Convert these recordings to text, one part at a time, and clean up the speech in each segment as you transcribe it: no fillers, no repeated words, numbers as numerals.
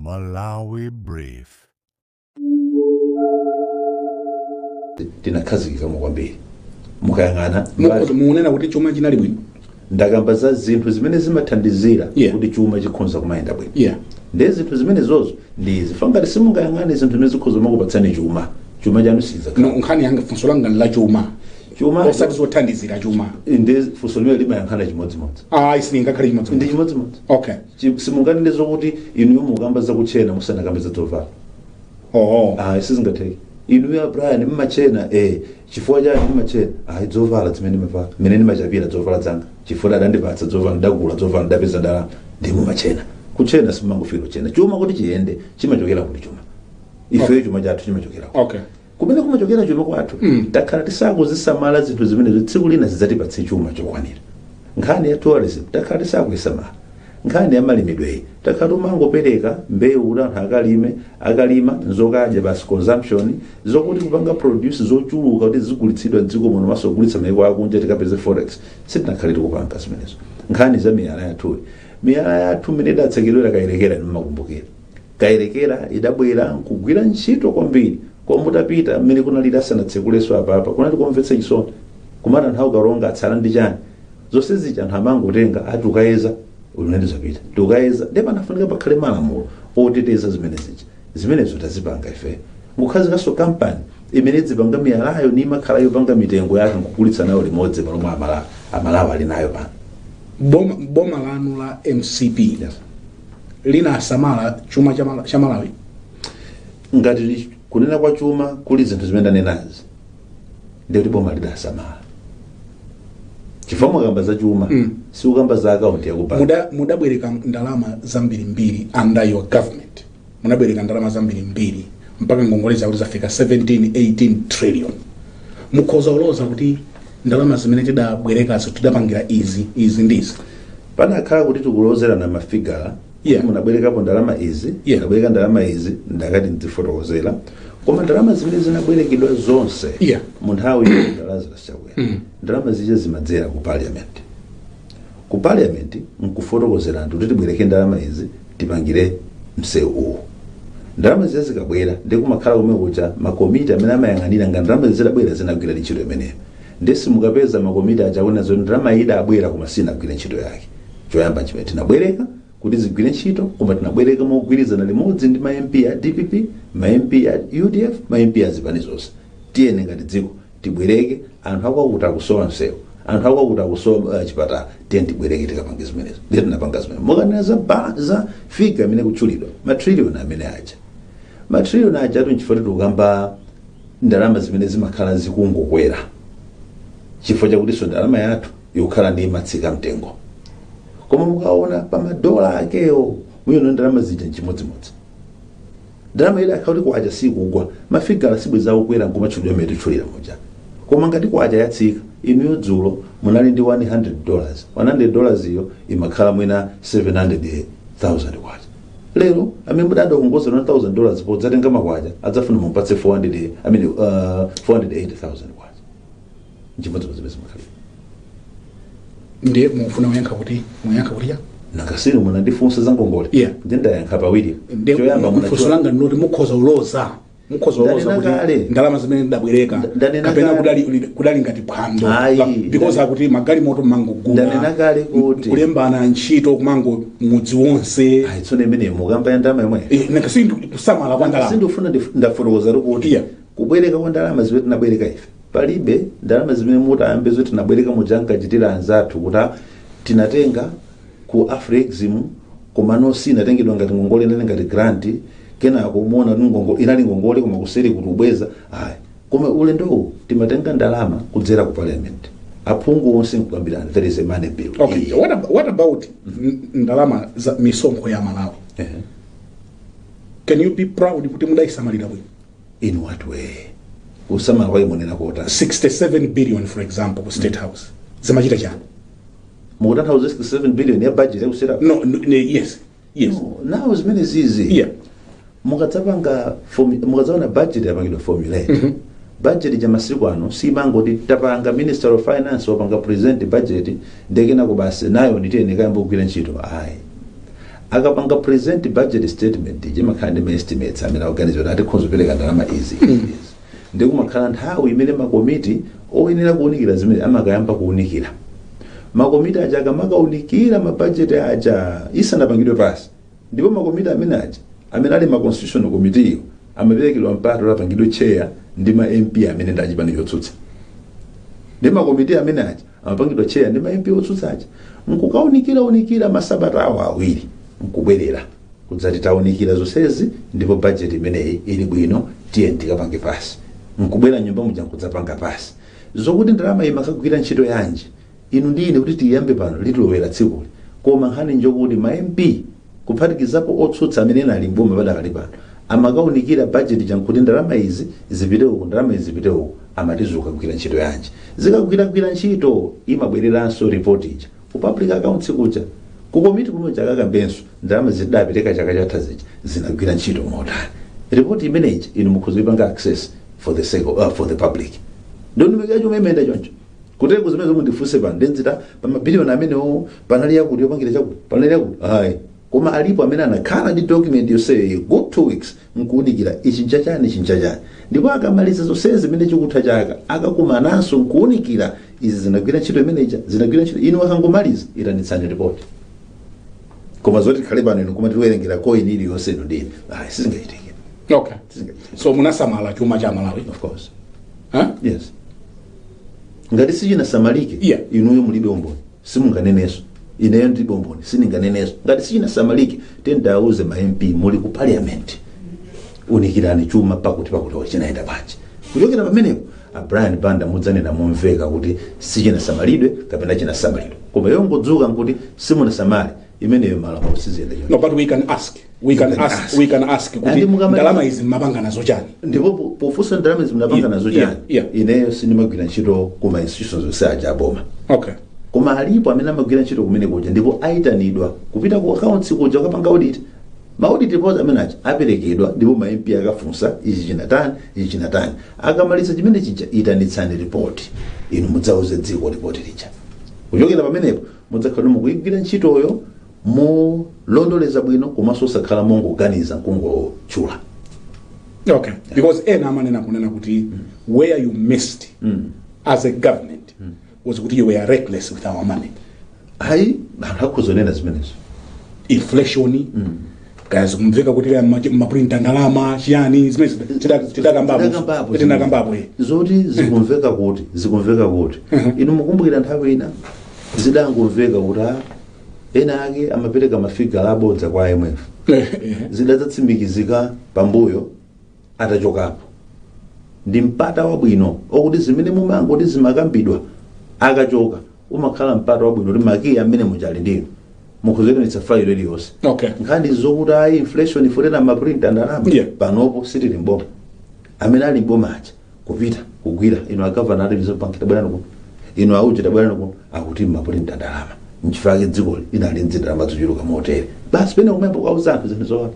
Malawi Brief. Tinakhazikikamo kwambiri mukayang'ana. Mukunena kuti chuma chinali bwino. Ndakamba za zinthu zimene zimathandizira kuti chuma chikhonza kumayenda bwino. Ndi zinthu zimene zozo ndi izi, ngati simungayang'ane zinthu zimene zikhoza kumakupatsani chuma, chuma chanu sichidzakhala. No, nkhani yanga, funso langa ndi la chuma. Chuma. Osati zothandizira chuma. Ndi funso limene limayankhana chimodzimodzi. Ayi, silingakhale chimodzimodzi. Ndi chimodzimodzi. Simunganene zokuti inuyo mukamba zakuchena musanakambe za dzovala. Oh. Ah, sizingatheke. Inuyo Brian mmachena, eh, chifukwa chani mmachena? Ayi, dzovala zimene ndimavala, mmene ndimachapira dzovala zanga, chifukwa adandipatsa dzovala, ndagula dzovala, ndapeza ndalama, ndi mumachena. Kuchena simangofika kuchena. Chuma kuti chiyende chimachokera kuti chuma ifeyo, chuma chathu chimachokera kuti kumene kumachokera chuma kwathu. Takhala tisakuzisamala zinthu zimenezo, tsiku lina zidzatipatse chuma chokwanira. Nkhani ya tourism takhala tisakuisamala. Nkhani ya malimidweyi takhala timangopereka mbewu kuti anthu akalime, akalima nzokadya basi, consumption. Zokuti kupanga produce zochuluka kuti zigulitsidwa mdziko muno maso kugulitsa maiko akunja tikapeze forex, sitinakhale tikupanga zimenezo. Nkhani za miyala yathuyi, miyala yathu imene idatsekedwera Kayelekera, nimakumbukira Kayelekera idabwera nkugwira ntchito kwambiri. Koma mutapita mmene kunalili asanatsekulenso apapa, kunali kumvetsa chisoni kumati anthu akukaronga atsala ndi chani? Zonse zija anthu amangotenga ati ukayeza ulendo zapita tikukayeza. Ndipo panafunika pakhale malamulo oteteza zimene zija. Zimenezo tazipanga ife, nkukhazikanso kampani imene idzipanga miyalayo, nimakhala yopanga mitengo yake nkugulitsa nayo limodzi malomwe Amalawi ali nayo pano. Boma lanu la MCP linasamala chuma cha Malawi? Ngati kunena kwa chuma kuli zinthu zimene ndanenazi, ndikuti boma lidasamala, chifukwa mukamba za chuma sikukamba za akaunti yakubanga. Mudabwereka ndalama zambirimbiri under your government, munabwereka ndalama zambirimbiri mpaka ngongole zakuti zafika 17 18 trillion. Mukhoza kuloza kuti ndalama zimene tidabwerekazo tidapangira izi, izi ndi izi? Panakhala kuti tikulozerana mafigala, munabwerekapo ndalama izi, munabwereka ndalama izi, ndakati ndizifotokozera. Koma ndalama zimene zinabwerekedwa zonse mu nthawi ya Lazarus Chakwera, ndalama zija zimadzera ku parliament. Ku parliament nkufotokozera anthu kuti tibwereke ndalama izi, tipangire msewu uwu. Ndalama zija zikabwera, ndi kumakhala kumwe kucha makomiti amene amayang'anira nga ndalama zidabwera zinagwira ntchito imeneyo. Ndi simukapeza makomiti aja akunena zoti ndalama iyi idabwera koma sinagwire ntchito yake. Choyamba chimene tinabwereka kuti zigwire ntchito, koma tinabwereka mogwirizana limodzi ndi ma MP a DPP, ma MP a UDF, ma MP a zipani zonse. Tiyene ngati dziko tibwereke, anthu akwakuti akusowa msewu, anthu akwakuti akusowa chipatala, tiye tibwereke tikapange zimenezo. Ndiye tinapanga zimenezo. Mukanena za figure imene kutchulidwa, matrillion amene aja, matrillion aja atu nchifukwa tikukamba ndalama zimene zimakhala zikungokwera, chifukwa chakutinso ndalama yathu ikukhala ndi imatsika mtengo. Koma mukaona pa madola akewo, muyona ndalama zija nchimodzimodzi. Ndalama ile akhala kuti kwacha sikugwa, mafigala sibweza kukwera nkumatchulidwa imene titchulira muja. Koma ngati kwacha yatsika, inuyo dzulo munali ndi $100, $100 iyo imakhala mwina 700,000 kwacha. Lero amene mudadakongoza $1000 podzatenga makwacha adzafuna mupatse 400, I mean, 480,000 kwacha. Nchimodzimodzi zimene zimakhalira. Ndiye mufuna muyankha kuti ya? Nakasiri munandifunsa za ngongole. Ndi ndayankha pawiri. Ndiye Choyamba funso langa ndiloti mukhoza kuloza Ndanena kuti kale. ndalama zimene ndabwereka Ndanena kapena kale. kudali ngati phwando Ayi, because akuti magalimoto mangogula, Ndanena kale kuti kulembana ntchito kumango mudzi wonse. Ayi, tsono imene mukamba ya ndalama yomwe Nakasi kusamala kwa ndalama. Sindifuna ndafotokoza kuti kubwereka kwa ndalama zimene tinabwereka ife, palibe ndalama zimene mutayambe zoti tinabwereka muja ankachitira anzathu kuti tinatenga ku Afrexim, komano sinatengedwa ngati ngongole, inali ngati grant, kenako muona kuti inali ngongole koma kuseri kuti ubweza. Ayi, koma ulendowu timatenga ndalama kudzera ku parliament, aphungu onse nkukambirana, there is a money bill. Okay, what about ndalama za misonkho ya Malawi? Can you be proud kuti mudayisamalira bwino? In what way? Kusamala kwake munena kota? 67 billion, for example, ku State House zimachita chani? Mukutanthauza 67 billion ya budget yakusera? No, yes. No, now zimene zizi mukadzaona budget yapangidwa formulate, budget ja masiku ano simangoti tapanga, Minister of Finance wapanga present budget, ndekenako basi nayo nditiyene kayamba kugwira ntchito. Ayi. Akapanga present budget statement ija, imakhala ndi ma estimates amene akuganiza kuti atikhoza kupereka ndalama izi, izi, izi. Ndi kumakhala nthawi imene makomiti oyenera kuwunikira zimene amakayamba kuwunikira. Makomiti aja akamakaunikira mabajeti aja isanapangidwe pasi, ndipo makomiti amene aja amene ali ma constitutional committee iyo amaperekedwa mpata kuti apangidwe chair ndi ma MP amene ndi achipani chotsutsa. Ndi makomiti amene aja amapangidwa chair ndi ma MP otsutsa aja, nkukaunikira unikira masabata awo 2, nkubwerera kudzati taunikira zonsezi ndipo budget imeneyi ili bwino, tiye tikapange pasi. Nkubwera nyumba muja nkudzapanga pasi. Zokuti ndalama imakagwira ntchito yanji, inu ndi ine kuti tiyambe pano litilowera tsikuli. Koma nkhani njokuti ma MP kuphatikizapo otsutsa amene ena ali mboma padakali pano amakaunikira budget jankuti ndalama izi zipite uku, ndalama izi zipite uku, amati zikagwira ntchito yanji. Zikagwiragwira ntchito, imabwereranso report ija ku Public Accounts kuja, ku komiti kumwe chakakambenso ndalama zidapereka chaka chatha zija zinagwira ntchito motani. Report imeneyi inu mukhoza kuipanga access for the sake of, for the public. Ndondomeko yacho imene choncho kutero. Zimene zomwe ndifunse pano ndenzita pa mabiliyoni amenewo, panali yakuti yopangira chakuti, panali yakuti, ayi. Koma alipo amene anakhala ndi document yonseyo good 2 weeks nkuwunikira ichi nchachani, ichi nchachani. Ndipo akamaliza zonsezi zimene chikutha chaka, akakumananso nkuwunikira izi zinagwira ntchito imeneja, zinagwira ntchito. Inu akangomaliza, itanitsani report. Koma zoti tikhale pano inu koma tiwerengera coin iliyonse inu ndine, ayi, sizingachitike. Sizingachitike. So munasamala chuma cha Malawi? Of course. Huh? Yes, ngati sichinasamalike, inuyo mulibe umboni, simunganenenso. Ineyo ndilibe umboni, sindinganenenso. Ngati sichinasamalike, tendauze ma MP muli ku parliament, unikirani chuma pakuti pakuti chinayenda bwanji. Kuchokera pamenepo, a Brian Banda mudzanena momveka kuti sichinasamalidwe kapena chinasamalidwa. Koma yongodzuka nkuti simunasamale, imeneyo malamulo siziyenda choncho. No, but we can ask, we can can ask, ask. we can ask kuti And ndalama izi mmapanga nazo chani? Ndipo pofunsa ndalama izi mnapanga nazo chani, ineyo sindimagwira ntchito kuma institutions zonse aja aboma. Koma alipo amene amagwira ntchito kumene kuja, ndipo ayitanidwa kupita ku accounts kuja kukapanga audit. Ma audit report amene aja aperekedwa, ndipo ma MP akafunsa ichi chinatani, ichi chinatani. Akamaliza chimene chija, itanitsani report, inu mudzauze dziko report lija. Kuchokera pamenepo mudzakhala mukuyigwira ntchitoyo molondoleza bwino, komanso osakhala mongoganiza nkungotchula. Okay, because ena amanena kunena kuti where you missed as a government was kuti you were reckless with our money. Ayi, anthu akuzonena zimenezo. Inflation, kaya zikumveka kuti kaya maprinta ndalama chiyani, zimene tidakambapo. Tidakambapo. Tinakambapo. Zoti zikumveka kuti, zikumveka kuti, inu mukumbukira nthawi ina zidangomveka kuti ena ake amapereka mafigala abodza kwa IMF. Zidadzatsimikizika pambuyo atachokapo. Ndi mpata wabwino okuti zimene mumangoti zimakambidwa, akachoka umakhala mpata wabwino kuti makiyi amene muchali ndinu mukhuzekanitsa failo iliyonse. Nkhani zokuti ayi, inflation ifotera, maprinta ndalama, panopo sitili mboma. Amene ali mboma aja kupita kugwira, inu agavana ali Reserve Bank, tabwerani kuno, inu auji, tabwerani kuno, akuti maprinta ndalama, nchifukwa dzikoli linali ndalama zochuluka motere. Basi, pene kumembo kwauza anthu zinthu zoona.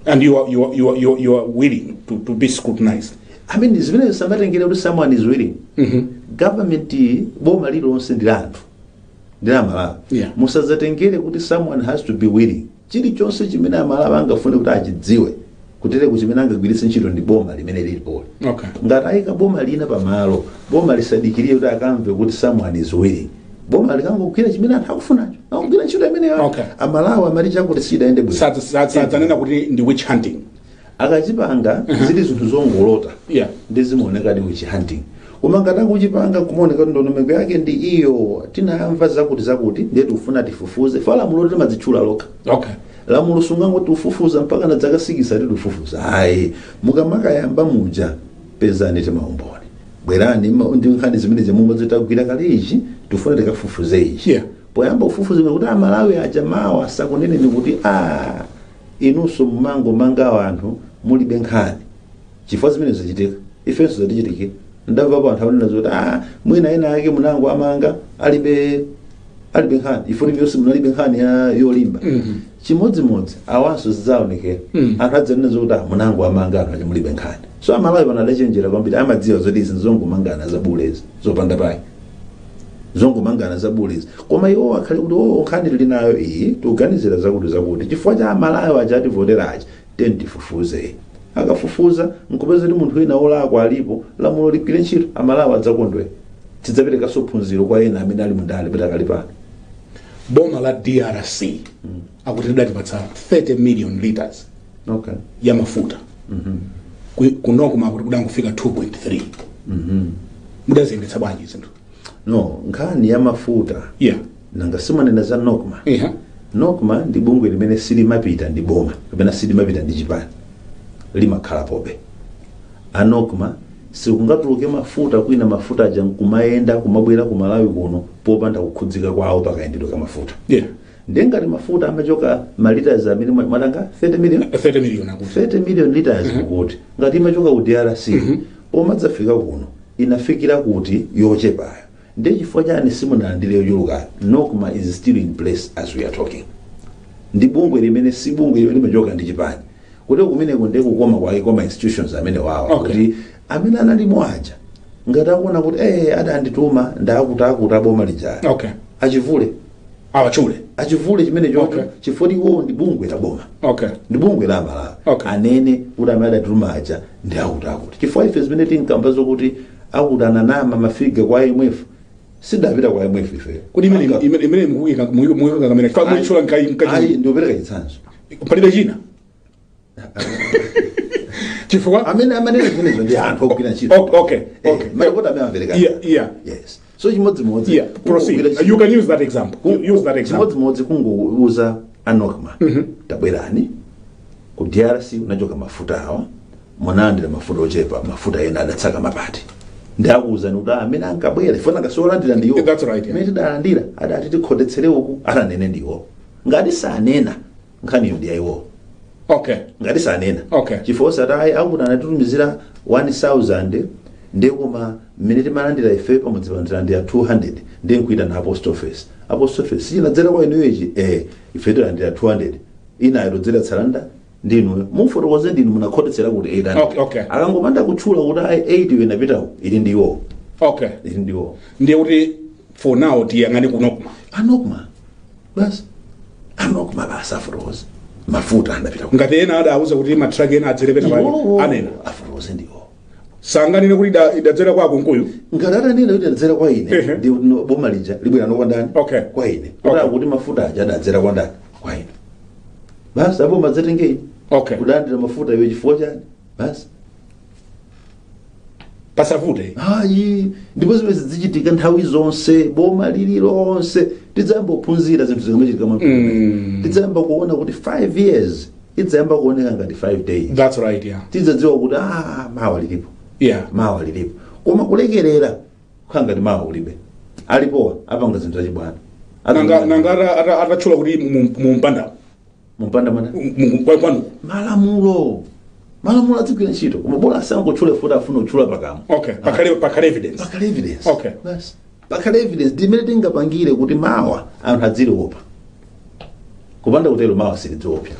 And you are willing to be scrutinized? I mean, zimene samatengera kuti someone is willing. Government, boma lililonse ndi la anthu, ndi la Malawi. Musadzatengere kuti someone has to be willing. Chilichonse chimene Amalawi angafune kuti achidziwe, kutereko chimene angagwiritse ntchito ndi boma limene lilipoli. Ngati ayika boma lina pamalo, boma lisadikirire kuti akamve kuti someone is willing. Boma likangogwira chimene anthu akufunacho, akugwira ntchito imeneyo. Amalawi amati chakuti sidayende bwino. Sadzanena kuti ndi witch hunting? Akachipanga zili zinthu zongolota, ndi zimaoneka ndi witch hunting. Koma ngati akuchipanga kumaoneka kuti ndondomeko yake ndi iyo, tinamva zakuti zakuti, ndiye tikufuna tifufuze fa lamulo timadzitchula lokha. Lamulo sungangoti ufufuza mpaka na zaka 6 ati tifufuza, ayi. Mukamakayamba muja, pezani timaumboni, bwerani ndi nkhani zimene zimumwe zitagwira kale ichi, tifuna tikafufuze ichi. Poyamba ufufuze kuti Amalawi aja mawa asakuneneni kuti a inunso mumangomanga anthu mulibe nkhani, chifukwa zimene zichitika ifenso zatichitikira. Ndamvapo anthu akunena zoti mwina ena ake munango amanga alibe nkhani, ifo yonse munalibe nkhani ya yolimba. Chimodzimodzi awanso zidzaonekera. Anthu adzanena zokuti munango amanga anthu aja mulibe nkhani. So Amalawi pano adachenjera kwambiri, amadziwa zoti izi nzongomangana zabulezi zopanda pake. Zongomangana zabulezi, koma iwo akhale kuti, "Oh, nkhani tili nayo iyi, tikuganizira zakuti zakuti, chifukwa cha Amalawi aja ativotera aja, tifufuze." Akafufuza nkupeza kuti munthu wina wolakwa alipo, lamulo ligwire ntchito, Amalawi adzakondwera. Tidzaperekanso phunziro kwa ena amene ali mundale patakali pano. Boma la DRC akuti lidatipatsa 30 million liters ya mafuta. Kunoko makuti kudangofika 2.3. Mudaziyendetsa bwanji zinthu? No, nkhani ya mafuta, nanga simanena za NOCMA? NOCMA ndi bungwe limene silimapita ndi boma kapena silimapita ndi chipani, limakhala pobe. A NOCMA sikungatuluke mafuta kwina, mafuta aja nkumayenda kumabwera ku Malawi kuno popanda kukhudzika kwawo pakayendedwe ka mafuta. Ndiye ngati mafuta amachoka ma liters amene mwatanga 30 million, 30 million akuti. 30 million liters, kuti ngati imachoka ku DRC, pomadzafika kuno inafikira kuti yochepayo, ndiye chifukwa chani simunalandire yochulukayo? NOCMA is still in place as we are talking. Ndi bungwe limene si bungwe limene limachoka ndi chipani. Kuti kumeneko ndiye kukoma kwake kwa ma institutions amene wawa, kuti amene analimo aja ngati akuona kuti adandituma ndakuti akuti aboma lijaya, achivule. Awachule. Achivule chimene chocho, chifukwa iwowo ndi bungwe la boma, ndi bungwe la Malawi. Anene kuti amene adatituma aja ndi akuti akuti, chifukwa ife zimene tinkamva zokuti akuti ananama ma figure kwa IMF, sidapita kwa IMF ife. Kuti imene imene mukuyika kamera chifukwa muchula nkai Ayi, nkai ndikupereka chitsanzo. Palibe china chifukwa Amene amanena zimenezo ndi anthu ogwira ntchito. Malipoti amene amvereka. Yes, so chimodzimodzi Yeah, proceed. You can use that example. You use that example. Chimodzimodzi kungouza a NOCMA, "Tabwerani ku DRC unachoka mafuta awa, munalandira mafuta ochepa, mafuta ena adatsaka mapati." Ndakuwuzani kuti amene ankabwera ifuna ngasiolandira ndiwo. That's right, yeah. Imene tidalandira adati tikhotetsere uku, atanene ndiwo. Ngati sanena, nkhaniyo ndi yayiwo. Ngati sanena, chifukwa sati ayi, akuti anatitumizira 1000, ndiye koma mmene timalandira ife pamudzi pano tilandira 200, ndiye nkuita na post office, a post office, "Sichinadzera kwa inuyo ichi?" "Eh, ife tilandira 200, inayo todzera tsalanda ndinuyo, mufotokoze ndinu munakhotetsera kuti 800." Akangopanda kutchula kuti ayi, 8 yo inapitawo, ili ndiwo. Ili ndiwo. Ndiye kuti for now tiyang'ane ku NOCMA. A NOCMA basi, a NOCMA basi afotokoze mafuta anapita ku Ngati ena adauza kuti matraki ena adzere pena pake, Iwowo anena. Afotokoze ndiwo. Sanganene kuti idadzera kwa Kunkuyu? Ngati atanena kuti adadzera kwa ine, ndi no, boma lija libwera no kwa ndani? Kwa ine. Kuti kuti mafuta aja adadzera kwa ndani? Kwa ine basi, apo madzatengei. Kulandira mafuta iwe chifukwa chani basi. Pasavute. Ayi, ndipo zimene zichitika nthawi zonse, boma lililonse, tidzayamba kuphunzira zinthu zikamachitika mwa tidzayamba kuona kuti 5 years idzayamba kuoneka ngati 5 days. That's right, yeah. Tidzadziwa kuti, ah, mawa lilipo. Mawa lilipo. Koma kulekerera, kukhala ngati mawa ulibe, alipowa apanga zinthu zachibwana. Nanga atatchula kuti mumpanda Mumpanda mwana kwanu? Malamulo adzigwira ntchito, koma bola asangotchule futi afuna kutchula pakamwa. Okay, pakhale evidence. Pakhale evidence. Basi, pakhale evidence ndimene tingapangire kuti mawa anthu adziliopa. Kupanda kutero, mawa silidziopsa.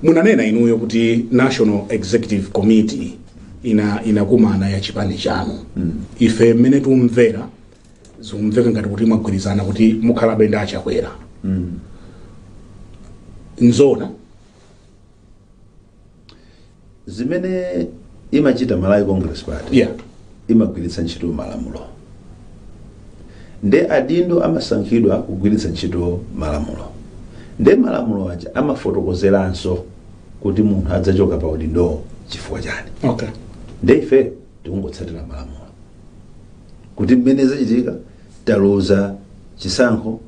Munanena inuyo kuti National Executive Committee inakumana ya chipani chanu. Ife mmene tumvera, zikumveka ngati kuti mwagwirizana kuti mukhalabe ndi Achakwera. Nzona? Zimene imachita Malawi Congress Party, imagwiritsa ntchito malamulo, nde adindo amasankhidwa kugwiritsa ntchito malamulo, nde malamulo aja amafotokozeranso kuti munthu adzachoka pa udindo chifukwa chani. Nde ife tikungotsatira malamulo kuti mmene zachitika, taluza chisankho,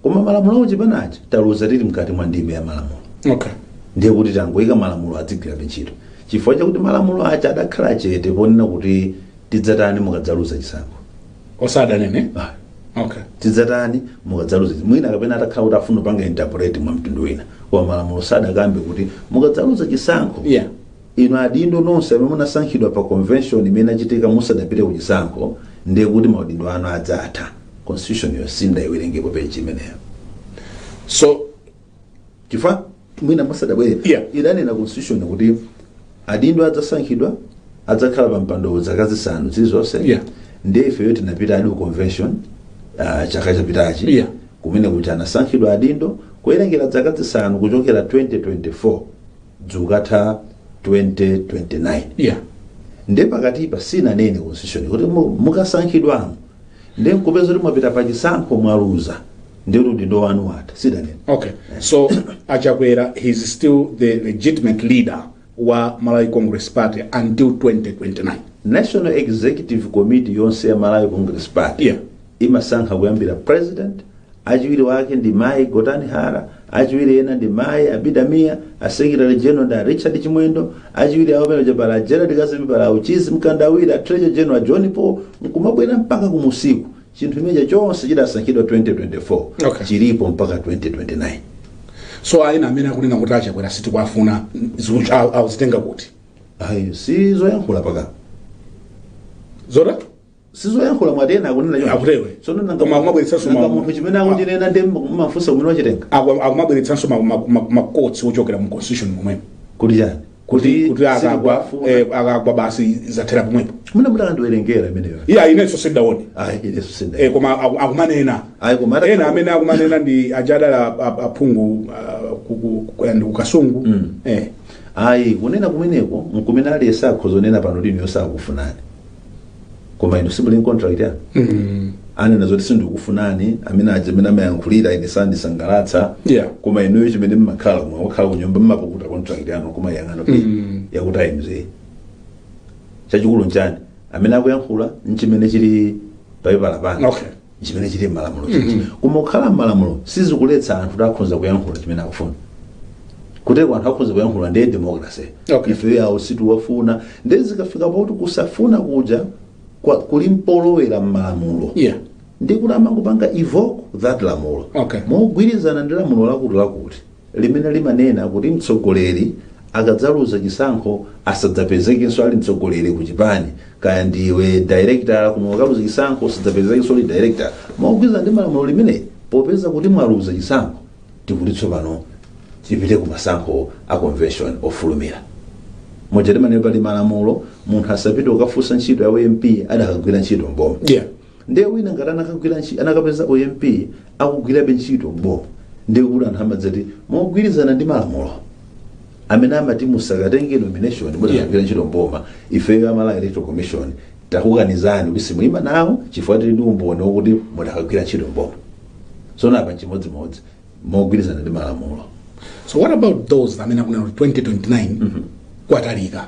koma malamulo akuchipanachi taluza tili mkati mwa ndime ya malamulo. Ndiye kuti tangoyika malamulo adzigwirabe ntchito, chifukwa chakuti malamulo aja adakhala chete ponena kuti tidzatani mukadzaluza chisankho. Osadanene. Ah, Okay. Tidzatani mukadzaluza, mwina kapena atakhala kuti afuna kupanga interpret mwa mtundu wina, koma malamulo sadakambe kuti mukadzaluza chisankho, inu adindo nonse amene munasankhidwa pa convention imene achitika musadapite ku chisankho, ndiye kuti maudindo anu adzatha. Constitution yosinda iwerengepo page imeneyo. So chifukwa mwina musadabwere, idanena constitution kuti adindo adzasankhidwa adzakhala pa mpando zaka 5 zilizonse. Ndiye ifeyo tinapita adi ku convention. Chaka chapitachi, kumene kuja anasankhidwa adindo kuwerengera zaka 5 kuchokera 2024 dzukatha 2029. Nde pakatipa sinanene constitution kuti mukasankhidwamo nde nkupeza kuti mwapita pachisankho mwaluza, ndi kuti udindo wanu watha, sidanene. Okay, so Achakwera, he's still the legitimate leader wa Malawi Congress Party until 2029? National Executive Committee yonse ya Malawi Congress Party imasankha kuyambira president, achiwiri wake ndi mayi Gotani Hara, achiwiri ena ndi mayi Abida Mia, a secretary general ndi a Richard Chimwendo, achiwiri awo pene pala Gerald Kazembe, pala Uchizi Mkandawira, treasurer general John Paul, nkumabwera mpaka kumusiku. Chinthu imenechi chonse chidasankhidwa 2024, chilipo mpaka 2029. So aina amene akunena kuti Achakwera sitikuafuna, awuzitenga kuti? Ayi, sizoyankhula paka. Zota? Sizoyankhula, mwatena akunena choncho. Akutewe. Tsono nanga Koma akumabweretsanso nanga munthu chimene akuchinena ndi mafunsa kumene wachitenga. Akumabweretsanso makotsi ochokera mu constitution momwemo. Kuti chani? Kuti akagwa Sitikuafuna. Akagwa basi, zathera pomwepo. Muna mudakandiwerengera imeneyo? Iya, inenso sindaone. Ayi, inenso sinda. Koma akumanena. Ayi, koma ena amene akumanena ndi ajadala aphungu ndi kukasungu. Ayi, kunena kumeneko nkumene aliyense akhozonena pano lino sakufunani, koma inu simuli contract ya anena zoti sindikufunani, amene aja amene amayankhulira ine sandisangalatsa. Koma inuyo chimene mmakhala kumwe wakhala kunyumba mmapukuta contract yanu kumayang'ana kuti yakuti ayimzee chachikulu nchani, amene akuyankhula nchimene chili papepala pano, chimene chili m'malamulo chichi. Koma kukhala m'malamulo sizikuletsa anthu kuti akhoza kuyankhula chimene akufuna. Kuteko anthu akhoza kuyankhula, ndiye democracy. Ife yawo situwafuna, ndiye zikafika poti kusafuna kuja kuli mpolowera m'malamulo, ndi kuti amangopanga evoke that lamulo mogwirizana ndi lamulo lakuti lakuti limene limanena kuti mtsogoleri akadzaluza chisankho asadzapezekenso ali mtsogoleri ku chipani, kaya ndiwe director koma ukaluza chisankho usadzapezekenso uli director. Mogwirizana ndi malamulo limene popeza kuti mwaluza chisankho, tikuti tsopano tipite ku masankho a convention ofulumira. Moja timanena pali malamulo, munthu asapite kukafunsa ntchito ya uMP adakagwira ntchito mboma. Ndiye wina ngati anakagwira ntchito, anakapeza uMP akugwirabe ntchito mboma, ndiye kuti anthu amadzati mogwirizana ndi malamulo amene amati musakatenge nomination mutakagwira ntchito mboma, ifeyo Amalawi Electoral Commission takukanizani kuti simuyima nawo chifukwa tili ndi umboni wokuti mutakagwira ntchito mboma. Tsono apa nchimodzimodzi, mogwirizana ndi malamulo. So what about those amene akunena kuti 2029 kwatalika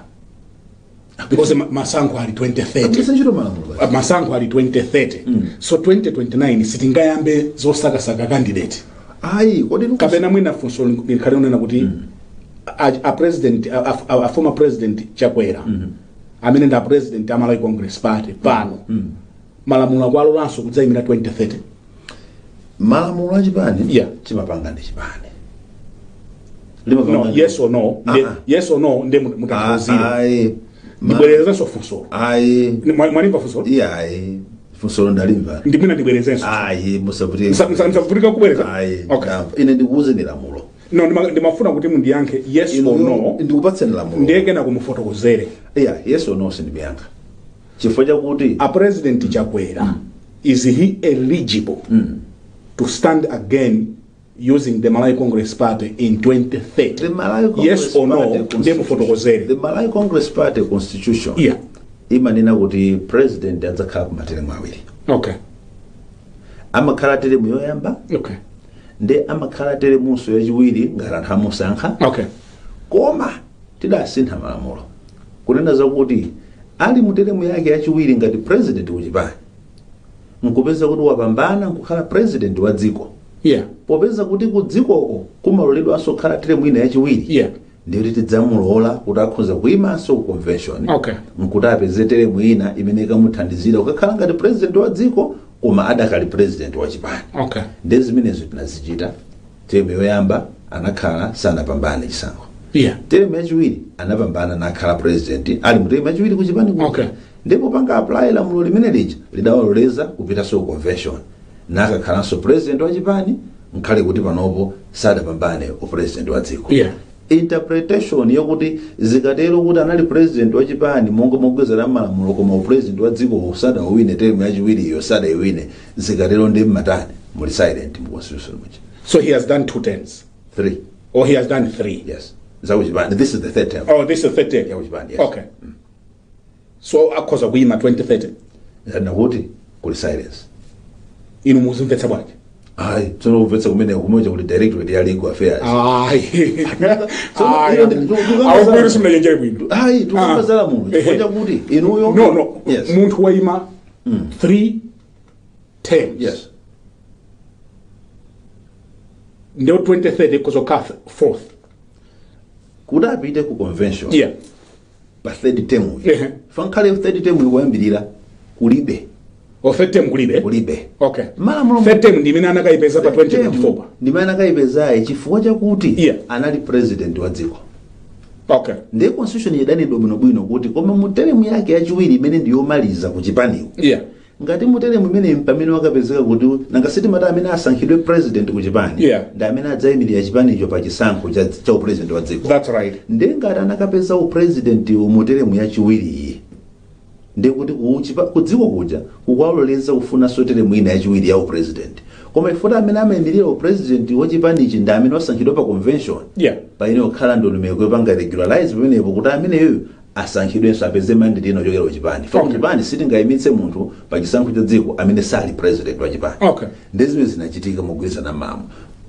because masankho ali 2030? Agwiritsa ntchito malamulo basi. Masankho ali 2030, so 2029 sitingayambe zosakasaka candidate? Ayi, kodi Kapena mwina funso likhale unena kuti a president a former President Chakwera amene ndi a president a Malawi Congress Party pano, malamulo akualolanso kudzayimira 2030? Malamulo achipani chimapanga ndi chipani. No, yes or no? Ah, ah. Yes or no, nde mutanthauzire. Ayi. Ndibwerezenso funso? Ayi. Mwalimva funso? Iyayi, funsolo ndalimva. Ndimwina ndibwerezenso? Ayi, musavutike. Musavutika kubwereza? Ayi. Okay. Ndamva. Ine ndikuwuzeni lamulo. No, ndimafuna kuti mundiyankhe yes or no. Ndikupatseni lamulo. Ndiye kena kumufotokozere. Iya, yes or no sindimuyankha chifukwa chakuti A President Chakwera, is he eligible to stand again using the Malawi Congress Party in 2030? The Malawi Congress Yes or no? Party Ndiye constitution- mufotokozere. The Malawi Congress Party constitution imanena kuti president adzakhala ku materemu awiri. Amakhala teremu yoyamba, ndi amakhala teremunso yachiwiri ngati anthu amusankha. Koma tidasintha malamulo kunena zakuti ali mu teremu yake yachiwiri ngati president kuchipani, nkupeza kuti wapambana nkukhala president wa dziko, popeza kuti ku dzikoko kumaloledwanso kukhala teremu ina yachiwiri, ndiyoti tidzamulola kuti akhoza kuyimanso ku convention nkuti apeze teremu ina imene ikamuthandizira kukakhala ngati president wa dziko koma adakali president wa chipani. Ndi zimenezo tinazichita. Teremu yoyamba anakhala, sanapambane chisankho. Teremu yachiwiri anapambana nakhala president ali mu teremu yachiwiri kuchipani kuja. Ndipo panga apply lamulo limene lija lidawaloleza kupitanso ku convention nakakhalanso president wa chipani nkhale kuti panopo sadapambane upresident wa dziko. Interpretation yokuti zikatero kuti anali president wa chipani monga mogwezera malamulo, koma upresident wa dziko sadawine, term yachiwiriyo sadaiwine, zikatero ndi mmatani? Muli silent mu constitution muja. So he has done two terms? Three. Or he has done three? Yes, zakuchipani, this is the third term. Oh, this is the third term. Yakuchipani, yes. Okay, so akhoza kuyima 2030? Nakuti kuli silence. Inu muzimvetsa bwanji? Ayi, tsono kumvetsa kumene kumoja kuli Directorate ya Legal Affairs. Ayi. Tsono, Awubwira simunachenjere bwino. Ayi, tikamba za lamulo chifukwa chakuti inuyo No. Yes. Munthu wayima three terms. Yes. Ndio 2030 kuzokha fourth. Kuti apite ku convention pa third term uyu, fankhale third term ikuyambirira kulibe. O, third term kulibe? Kulibe. Malamulo third term ndi imene anakayipeza pa 2024 pa. Ndimene anakayipezayi chifukwa chakuti anali president wa dziko. Ndiye constitution idanidwa bwinobwino kuti koma mu term yake yachiwiri imene ndiyomaliza ku chipaniwo, ngati mu term imene pamene wakapezeka kuti nanga sitimati amene asankhidwe president ku chipani ndi amene adzayimirira chipanicho pa chisankho cha upresident wa dziko. That's right. Ndiye ngati anakapeza upresident mu term yachiwiriyi, ndikuti ku dziko kuja kukwaloleza kufunanso term ina yachiwiri ya upresident, koma ifuna amene amayimirira upresident wachipanichi ndi amene wasankhidwa pa convention, paine kukhala ndondomeko yopanga regularize pamenepo kuti ameneyo asankhidwenso, apeze mandate ina ochokera kuchipani. Fa kuchipani sitingayimitse munthu pa chisankho cha dziko amene sali president wa chipani. Ndi zimene zinachitika mogwirizana mamo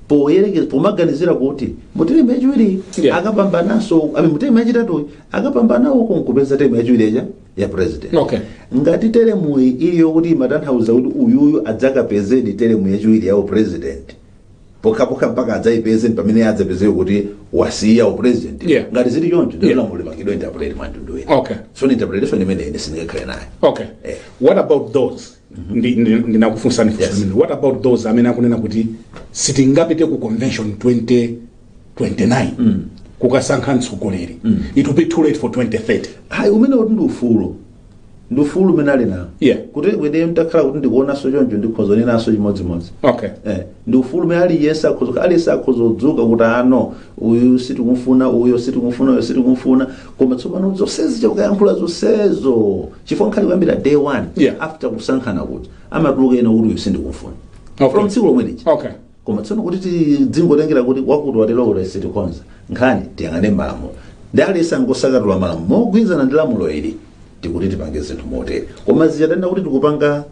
poyerekeza pomaganizira kuti mu term yachiwiri akapambananso ame mu term yachitatuyi akapambana uko nkupeza term yachiwiri yacha ya president. Ngati termyi iliyo kuti imatanthauza kuti uyuyu adzakapezedi term yachiwiri ya upresident pokhapokha mpaka adzayipeze pamene adzapezeke kuti wasiya upresident, ngati zili choncho, ndiyo lamulo limangidwa interpret mwa mtundu wina. So ni interpretation imene ine sindingakhale nayo. What about those, ndinakufunsani funso limene, what about those amene akunena kuti sitingapite ku convention 2029 kukasankha mtsogoleri, it will be too late for 2030? Hayi, umene kuti ndi ufulu umene ali nawo. Kuti kwene mtakhala kuti ndikuonanso choncho, ndikhoza nenaso chimodzimodzi. Ndi ufulu umene aliyense akhoza kudzuka kuti ano uyu sitikumfuna, uyo sitikumfuna, uyo sitikumfuna. Koma tsopano zonsezi chakukayankhula zonsezo, chifukwa nkhali kuyambira day one after kusankhana kuti amatuluka ena kuti uyu sindikumfuna from tsiku lomwe lija. Koma tsono kuti tidzingotengera kuti wakuti watero kuti sitikonza nkhani, tiyang'ane malamulo ndi aliyense angosakatula malamulo mogwirizana ndi lamulo ili, tikuti tipange zinthu motere. Koma zichatenda kuti tikupanga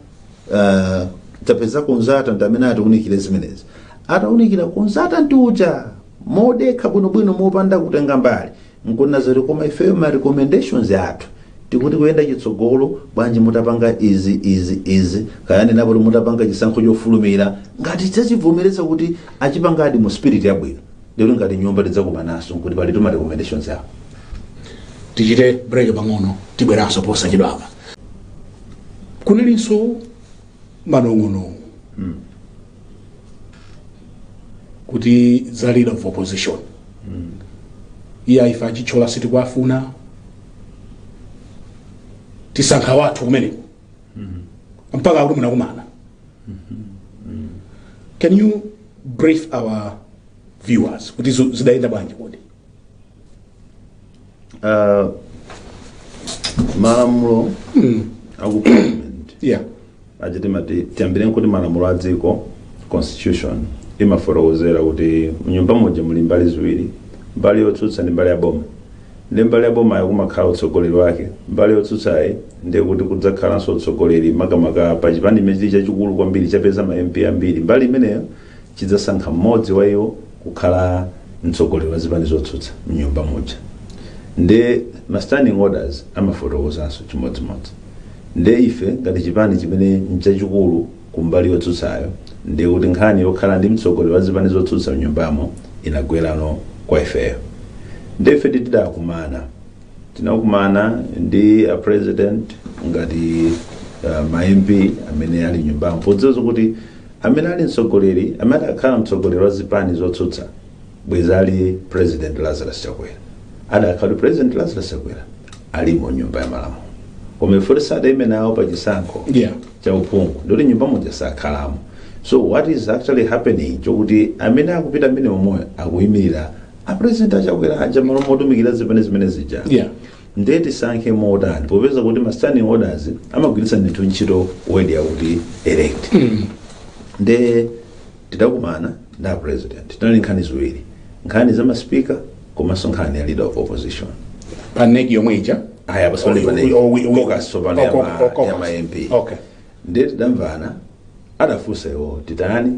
tapeza consultant amene atiunikire zimenezi, ataunikira consultant uja modekha bwinobwino mopanda kutenga mbali nkunena zoti koma ifeyo ma recommendations athu tikuti kuyenda chitsogolo bwanji mutapanga izi, izi, izi, kayani napo kuti mutapanga chisankho chofulumira, ngati chachivomereza kuti achipangadi mu spirit yabwino, ndikuti ngati nyumba tidzakumanaso nkuti pali tuma recommendations awo. Tichite break pang'ono, tibweranso posachedwapa. Kunalinso manong'onong'o kuti za leader of opposition, iye ife achithyola sitikuafuna, tisankha wathu kumeneko, mpaka kuti munakumana. Can you brief our viewers kuti zidayenda bwanji kodi? Malamulo aku parliament achitimati tiyambire kuti malamulo a dziko, constitution, imafotokozera kuti mnyumba muja muli mbali ziwiri, mbali yotsutsa ndi mbali ya boma. Ndi mbali ya bomayo kumakhala utsogoleri wake, mbali yotsutsayi ndiye kuti kudzakhalanso utsogoleri, makamaka pa chipani imene chili chachikulu kwambiri, chapeza ma MP ambiri, mbali imeneyo chidzasankha mmodzi wa iwo kukhala mtsogoleri wa zipani zotsutsa mnyumba muja. Ndi ma standing orders amafotokozanso chimodzimodzi. Nde ife ngati chipani chimene nchachikulu kumbali yotsutsayo, ndiye kuti nkhani yokhala ndi mtsogoleri wa zipani zotsutsa mnyumbamo inagwerano kwa ifeyo. Nde ife tidakumana, tinakumana ndi a president ngati ma MP amene ali mnyumbamo, podziwa kuti amene ali mtsogoleri, amene akhala mtsogoleri wa zipani zotsutsa bweza ali President Lazarus Chakwera, adakhala President Lazarus Chakwera alimo nyumba ya malamulo, koma ife sadayime nawo pa chisankho cha uphungu, ndoti nyumba muja sakhalamo. So what is actually happening chokuti amene akupita amene momoyo akuyimirira A president achakwera aja malo motumikira zipani zimene zija. Ndiye tisankhe motani, popeza kuti ma standing orders amagwiritsa ndithu ntchito word yakuti elect? Nde tidakumana ndi a president, tinali nkhani ziwiri, nkhani za maspeaker komanso nkhani ya leader of opposition. Pa NEC yomwe ija? Aya, pasipali pa NEC. Caucus tsopano Caucus. ya ma MP. Ndiye tidamvana, adafunsa iwo, titani,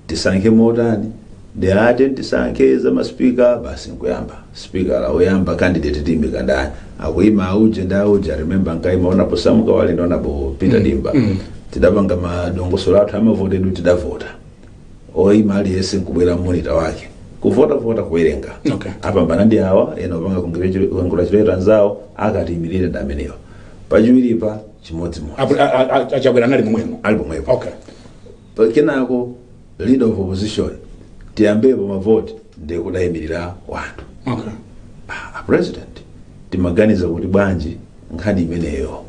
tisankhe motani? Ndi ati tisankhe za maspeaker basi. Nkuyamba speaker la oyamba, candidate tiyimika ndani? Akuyima auje ndi auje. I remember nkaima onapo Sam Kawale ndi onapo Peter Dimba. Tidapanga madongosolo athu amavotedwe, tidavota, oyima aliyense nkubwera monitor wake, kuvotavota, kuwerenga. Apambana ndi awa, ena opanga congratulate anzawo, akatiyimirire ndi amenewa. Pachiwiripa chimodzimodzi. Achakwera anali momwemo? Ali pomwepo. Kenako leader of opposition, tiyambepo mavoti, ndiye kudayimirira wanthu. A president, timaganiza kuti bwanji nkhani imeneyo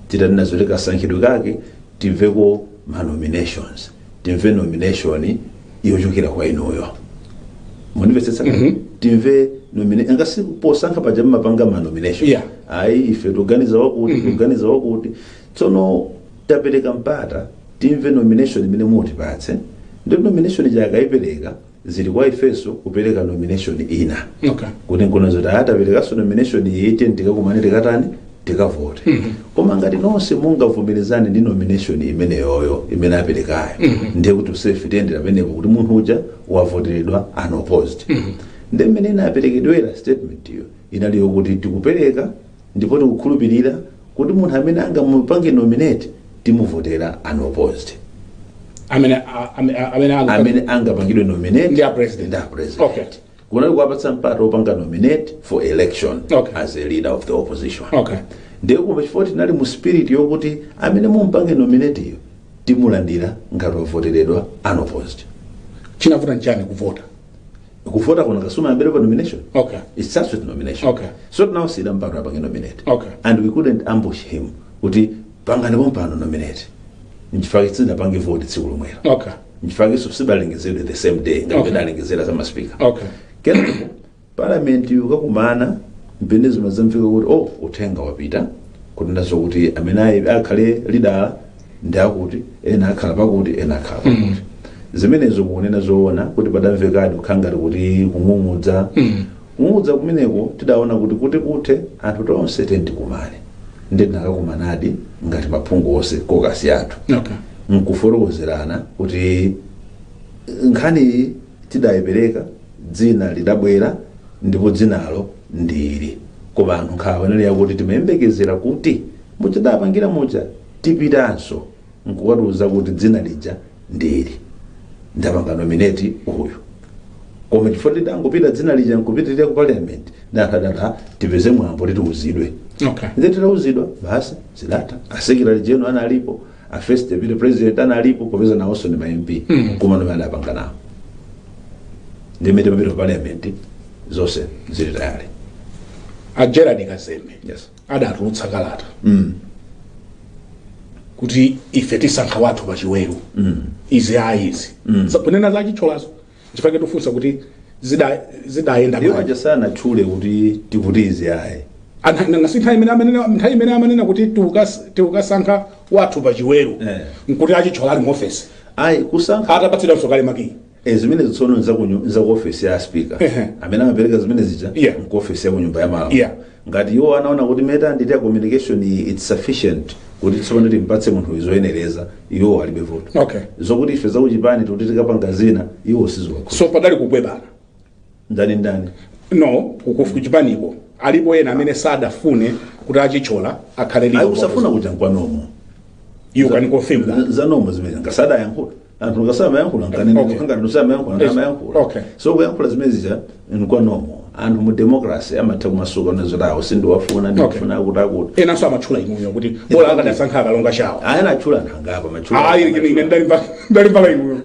titati zoti kasankhidwe kake timveko ma nominations, timve nomination yochokera kwa inuyo, mundimvetsetsa? Timve ngasi posankha paja mmapanga ma nomination. Ayi, ife tuganiza wakuti, tuganiza wakuti. Tsono tapereka mpata, timve nomination imene mutipatse. Ndi nomination jakayipereka, zili kwa ifenso kupereka nomination ina. Kuti nkona zoti ataperekanso nomination iyi, tikakumane, tikatani, tikavote. Koma ngati nonse mungavomerezane ndi nomination imeneyoyo imene aperekayo, ndiye kuti usefe tiyendera pamenepo kuti munthu uja wavoteredwa unopposed. Ndi mmene inaperekedwera statement iyo, inali yokuti tikupereka ndipo tikukhulupirira kuti munthu amene angamupange nominate timuvotera unopposed. Amene amene angapangidwe nominate Ndi a president. Ndi a president. Kunali kuwapatsa mpata wopanga nominate for election as a leader of the opposition. Ndiye koma chifukwa tinali mu spirit yokuti amene mumpange nominate iyo timulandira ngati wavoteredwa unopposed. Chinavuta nchani kuvota? Kuvota kuna kasuma ambere pa nomination. It starts with nomination. So tinawasiyira mpata apange nominate. And we couldn't ambush him kuti pangani pompano nominate, nchifukwa sinapange vote tsiku lomwelo. Nchifukwa sidalengezedwe the same day ngati alengezera za maspeaker. Kenako parliament yukakumana, mpene zimazamfika kuti oh, uthenga wapita kuti nazo kuti amene akhale leader ndi akuti, ena akhala pakuti, ena akhala pakuti. Zimenezo kunena zoona kuti padamvekadi kukhangati kuti kung'ung'udza. Kung'ung'udza kumeneko tidaona kuti kuthe anthu tonse tendikumane, ndi tinakakumanadi ngati maphungu onse, caucus yathu, nkufotokozerana kuti nkhani tidayipereka, dzina lidabwera ndipo dzinalo ndili, koma anthu nkhawa inali yakuti timayembekezera kuti muchadapangira muja tipitanso nkukatiuza kuti dzina lija ndili, ndapanga nominate uyu. Koma chifukwa tidangopita dzina lija nkupitirira ku parliament, ndanthu tipeze mwambo titiuzidwe. Nde titauzidwa basi, zidatha. A secretary general analipo, a first deputy president analipo, popeza nawonso ndi ma MP. Koma nomwe adapanga nawo, ndimene timapita ku parliament zonse zili tayari. A Gerard Kazembe adatulutsa kalata kuti ife tisankha wathu pachiweru, izi ayi izi. Kunena za chitcholazo, chifukwa tifunsa kuti zidayenda Iwo bwanji? Aja sanatchule kuti tikuti izi ayi. Nangasi nthawi imene amanena kuti tikukasankha wathu pachiweru, nkuti achitchola ali mu ofesi? Ayi, kusankha atapatsidwanso kale makiyi. Zimene tsono nzaku ofesi ya speaker. Amene amapereka zimene zija nku ofesi ya kunyumba ya malamulo. Ngati iwo anaona kuti meta nditi ya communication iyi it's sufficient kuti tsopano timpatse munthu izoyenereza, iwo alibe voto. Zokuti ife zakuchipani tikuti tikapanga zina, iwo siziwakhudza. So padali kugwebana? Ndani ndani? No, kuchipaniko alipo ena amene sadafune kuti achitchola akhale Ayi, leader. kusafuna kuja nkwanomo. You can confirm that? Zanomo zimene ngasadayankhula anthu, ngasamayankhula nkanene. Ngati tusamayankhula, ndamayankhula. So kuyankhula zimene zija nkwanomo, anthu mu democracy amatha kumasuka nazotawo, sindiwafuna, ndikufuna akuti akuti. Enanso amatchula inuyo kuti bola akadasankha akalonga chawo. Ayena atchula anthu angapa matchula. Ayi, ine ndalimva inuyo.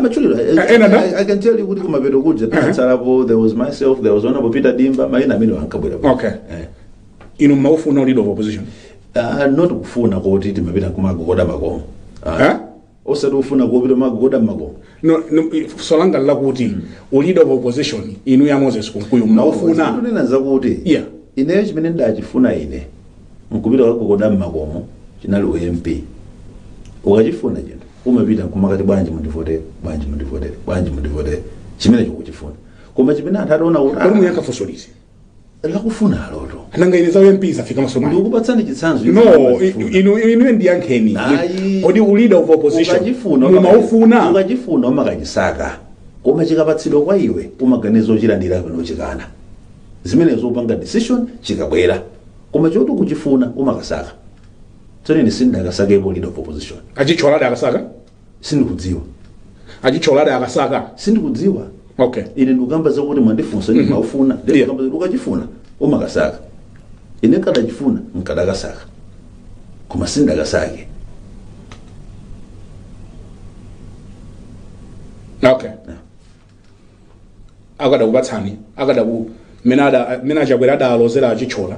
Matchulidwa. Ena nda? I can tell you kuti kumapeto kuja tinatsalapo, there was myself, there was honorable Peter Dimba, mayina amene ankabwera. Inu mmaufuna leader of opposition? Not kufuna kuti timapita kumagogoda makomo. Eh? Osati kufuna kupita magogoda makomo. No, solanga lakuti leader of opposition inu ya Moses Kunkuyu maufuna? Ndikunena zakuti ineyo chimene ndachifuna ine nkupita kagogoda mmakomo chinali uMP. Ukachifuna chinthu umapita nkumakati, "Bwanji mundivotere, bwanji mundivotere, bwanji mundivotere?" Chimene chikuchifuna, koma chimene anthu ataona kuti Kodi muyankha funso liti? Lakufuna aloto. Nanga ine za MP zafika masomali. Ndikupatsani chitsanzo. No, inu ndiyankheni. Ayi. Kodi leader of opposition Ukachifuna, mumaufuna? ukachifuna umakachisaka, koma chikapatsidwa kwa iwe umaganiza ochilandira kapena ochikana. Zimenezo upanga decision chikabwera, koma choti ukuchifuna umakasaka. Tsono ine sindakasakepo leader of opposition. Achicholada akasaka? Sindikudziwa. Achicholada akasaka? Sindikudziwa. Okay. Ine ndikukamba zakuti mwandifunsa ndi maufuna. Ndikukamba zakuti ukachifuna umakasaka. Ine nkadachifuna nkadakasaka, koma sindakasake. Okay, akadakupatsani, akadaku mene ada mene achakwera adalozera achichola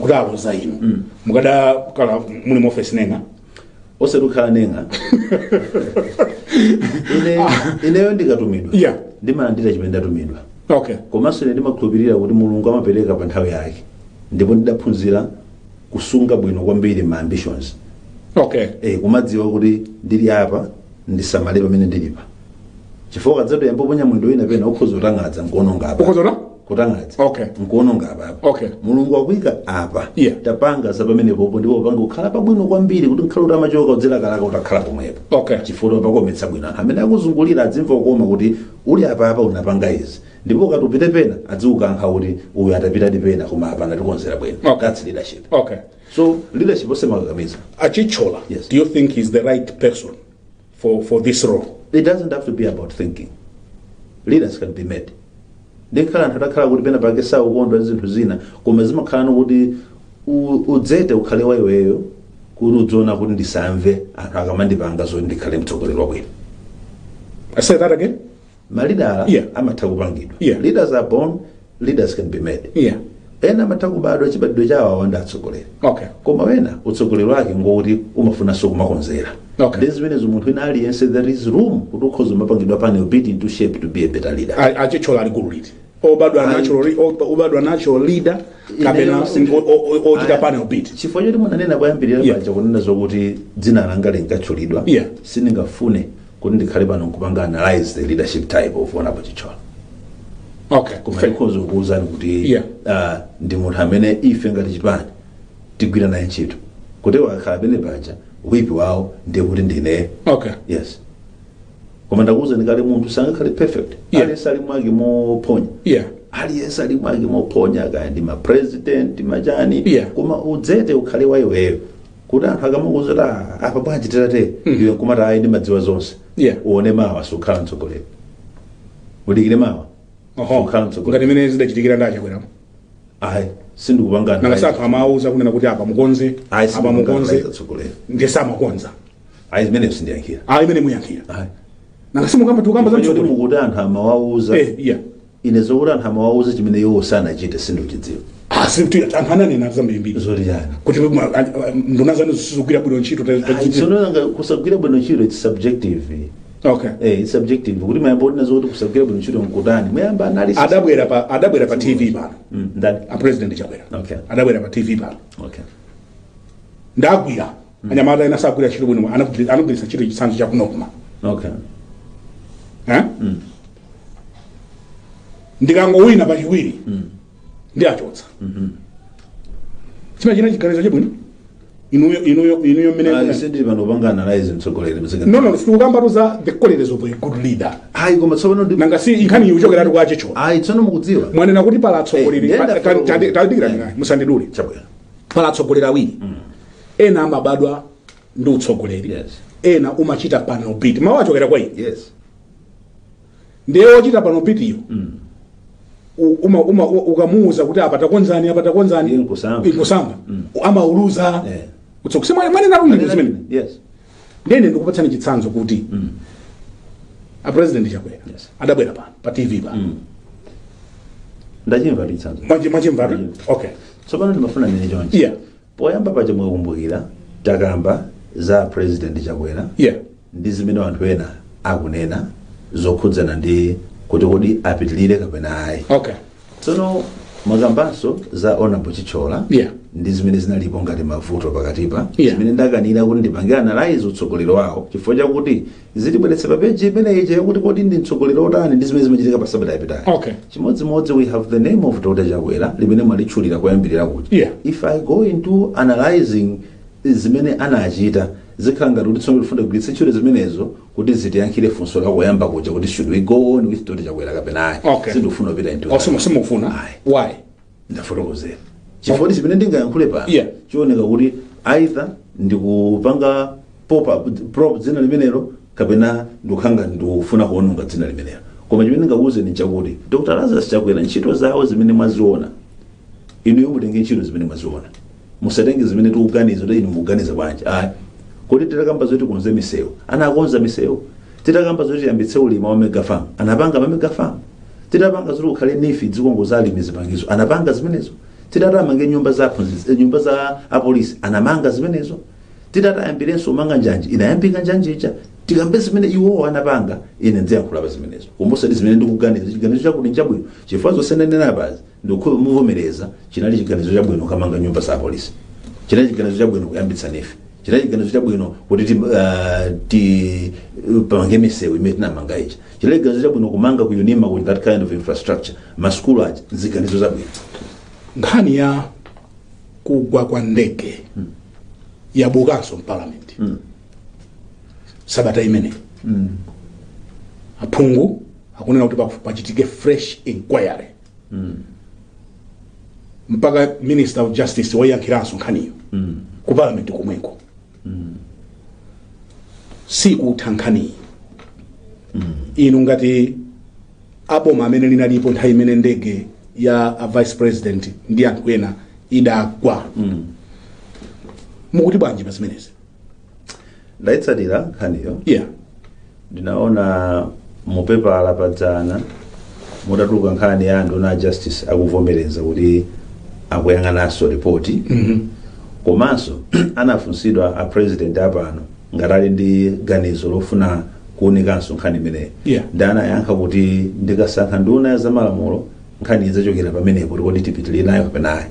kuti aloza inu, mukada kala muli mu office nenga? Osati kukhala nenga. Ine ineyo ndikatumidwa, ndimalandira chimene ndatumidwa. Komanso ine ndimakhulupirira kuti Mulungu amapereka pa nthawi yake, ndipo ndidaphunzira kusunga bwino kwambiri ma ambitions. Kumadziwa kuti ndili apa, ndisamale pamene ndilipa, chifukwa kadzatu yamboponya mwendo wina pena ukhoza kutang'adza nkuononga apa. Ukhozona? Kutang'adza nkuononga apa apa. Mulungu akuyika apa, tapanga za pamenepopo, ndipo panga kukhala pabwino kwambiri kuti nkhale kuti amachoka udzilakalaka utakhala pomwepo, chifukwa pakometsa bwino. Anthu amene akuzungulira adzimva kukoma kuti uli apa apa unapanga izi, ndipo ukati upite pena adziukankha kuti uyu atapitadi pena, koma apa anatikonzera bwino. That's leadership. So leadership osemakakamiza. Achichola, Yes. do you think he's the right person for this role? It doesn't have to be about thinking. Leaders can be made. Ndikhala anthu atakhala kuti pena pake saukondwa ndi zinthu zina, koma zimakhala nokuti udzete ukhale wa iweyo kuti udziona kuti ndisamve anthu akamandipanga zoti ndikhale mtsogoleri wabwino. I say that again. Ma leader amatha kupangidwa. Leaders are born, leaders can be made. Ena amatha kubadwa, chibadwidwe chawo awa ndi atsogoleri, koma wena utsogoleri wake ngokuti umafunanso kumakonzera. Ndi zimenezo, munthu wina aliyense, there is room kuti ukhoza umapangidwa panel beat into shape to be a better leader. Achichola ali gulu liti? Obadwa natural, obadwa natural leader kapena ochita panel beat? Chifukwa choti munanena poyambirira paja kunena zokuti dzina langa linkatchulidwa, sindingafune kuti ndikhale pano nkupanga analyze the leadership type of Honorable Chithyola, koma ndikhoza kukuwuzani kuti ndi munthu amene ife ngati chipani tigwira naye ntchito, kuti wakhala pene paja whip wawo ndiye kuti ndine. Yes, koma ndakuwuzani kale, munthu sangakhale perfect. Aliyense ali mwake mophonya. Aliyense ali mwake mophonya, kaya ndi ma president, machani. Koma udzete ukhale wa iweyo kuti anthu akamakuza kuti, "Ah, apa bwanji titate?" iwe nkumati, "Ayi, ndimadziwa zonse." Uone mawa sukhala mtsogoleri, udikire mawa, sukhala mtsogoleri. Ngati imene zidachitikira ndi achakweramu? Ayi, sindikupangana. Nanga anthu amawuza kunena kuti apa mukonze, Ayi, apa sindikupangana mukonze, mtsogoleri. Ndiye samakonza? Ayi, zimenezo sindiyankhira. Ayi, imene muyankhira. Ayi. Nanga simukamba, tikukamba za Chifukwa choti mtsogoleri. mukuti anthu amawauza, ine zokuti anthu amawauza chimene iwo sanachite sindikuchidziwa. Ah, anthu ananena zambirimbiri. Zoti chani? Kuti nduna zanu zisizigwira bwino ntchito. Tsono nanga kusagwira bwino ntchito, it's subjective. It's subjective kuti mayamba kuti nazo kuti kusagwira bwino ntchito nkutani, muyamba analysis. Adabwera pa TV pano. Ndani? A President Chakwera. Adabwera pa TV pano. Ndagwira anyamata ena sagwira ntchito bwino, anagwiritsa ntchito chitsanzo cha kunokuma. Eh? Ndikangowina pachiwiri ndi achotsa. Chimene china chiganizo chabwino, inuyo mmene Ayi, sindili pano kupanga analyze mtsogoleri mzika. No, sikukambatu za the qualities of a good leader. Ayi, koma tsopano ndi Nanga si nkhani iyi kuchokeratu kwa achichola? Ayi, tsono mukudziwa. Mwanena kuti pala atsogoleri. Eh, ndenda Tadikira, musandidule. Chabwino. Pala atsogoleri awiri. Ena amabadwa ndi utsogoleri, ena umachita panel beat. Mawu achokera kwa ine. Ndiye ochita panel beat iyo, ukamuuza kuti apa takonzani, apa takonzani, Iye nkusamba. Nkusamba, amauluza. Utsokusema mwanena ndi zimene. Ndene ndikupatsani chitsanzo kuti a President Chakwera adabwera pano pa TV pano. Ndachimva chitsanzo. Mwachimvatu? Okay. Tsopano ndimafuna nene chonchi. Poyamba paja mukakumbukira takamba za President Chakwera ndi zimene anthu ena akunena. Zokhudzana ndi kuti kodi apitilire kapena ayi. Tsono mwakambanso za Honorable Chithyola ndi zimene zinalipo ngati mavuto pakatipa, zimene ndakanira kuti ndipange analyze utsogoleri wawo, chifukwa chakuti zitibweretse pa peji imeneyi yakuti kodi ndi mtsogoleri otani ndi zimene zimachitika pa sabata yapitayi. Chimodzimodzi, we have the name of Dr. Chakwera limene mwalitchulira kuyambirira kuti if I go into analyzing zimene anachita, zikhala ngati kuti tsono tifuna kugwiritsa ntchito zimenezo kuti zitiyankhire funso lakuyamba kuja kuti should we go on with Dr. Chakwera kapena ayi. Sindikufuna kupita into Oh, simukufuna? Ayi. Why? Ndafotokozera chifukwa chimene ndingayankhule pano chioneka kuti either ndikupanga pop up prop dzina limenelo kapena ndikukhanga ndikufuna kuononga dzina limenelo. Koma chimene ndingakuwuzeni nchakuti Dr. Lazarus Chakwera, ntchito zawo zimene mwaziona inuyo, mutenge ntchito zimene mwaziona, musatenge zimene tikuganiza kuti inu mukuganiza bwanji, ayi. Kuti titakamba zoti konze misewu, anakonza misewu. Titakamba zoti tiyambitse ulimi wa mega farm, anapanga ma mega farm. Titapanga zoti kukhale NEEF, dzikongoza alimi zipangizo, anapanga zimenezo. Titati amange nyumba za aphunzitsi, nyumba za apolisi, anamanga zimenezo. Titati ayambirenso umanga njanji, inayambika njanji ija. Tikambe zimene iwowo anapanga, ine ndiyankhula pa zimenezo, koma osati zimene ndikuganiza. Chiganizo chakuti nchabwino, chifukwa zonse ndanena pazi ndikumuvomereza. Chinali chiganizo chabwino kamanga nyumba za apolisi, chinali chiganizo chabwino kuyambitsa NEEF, chinali chiganizo chabwino kuti ti pange misewu imene tinamanga ija, chinali chiganizo chabwino kumanga ku UNIMA with that kind of infrastructure, masukulu aja, ziganizo zabwino. Nkhani ya kugwa kwa ndege yabukanso mparliament sabata imene. Aphungu akunena kuti pachitike fresh inquiry, mpaka Minister of Justice wayankhiranso nkhaniyo ku parliament komweko. Sikutha nkhaniyi. Inu ngati aboma amene linalipo nthawi imene ndege ya a Vice President ndi anthu ena idagwa, mukuti bwanji pa zimenezi? Ndayitsatira nkhaniyo. Ndinaona mupepala padzana mutatuluka nkhani ya anduna a Justice akuvomereza kuti akuyang'ananso ripoti. Komanso anafunsidwa a President apano ngati ali ndi ganizo lofuna kuwunikanso nkhani imeneyi, ndi anayankha kuti ndikasankha nduna ya zamalamulo, nkhani idzachokera pamenepo kuti tipitirire nayo kapena ayi.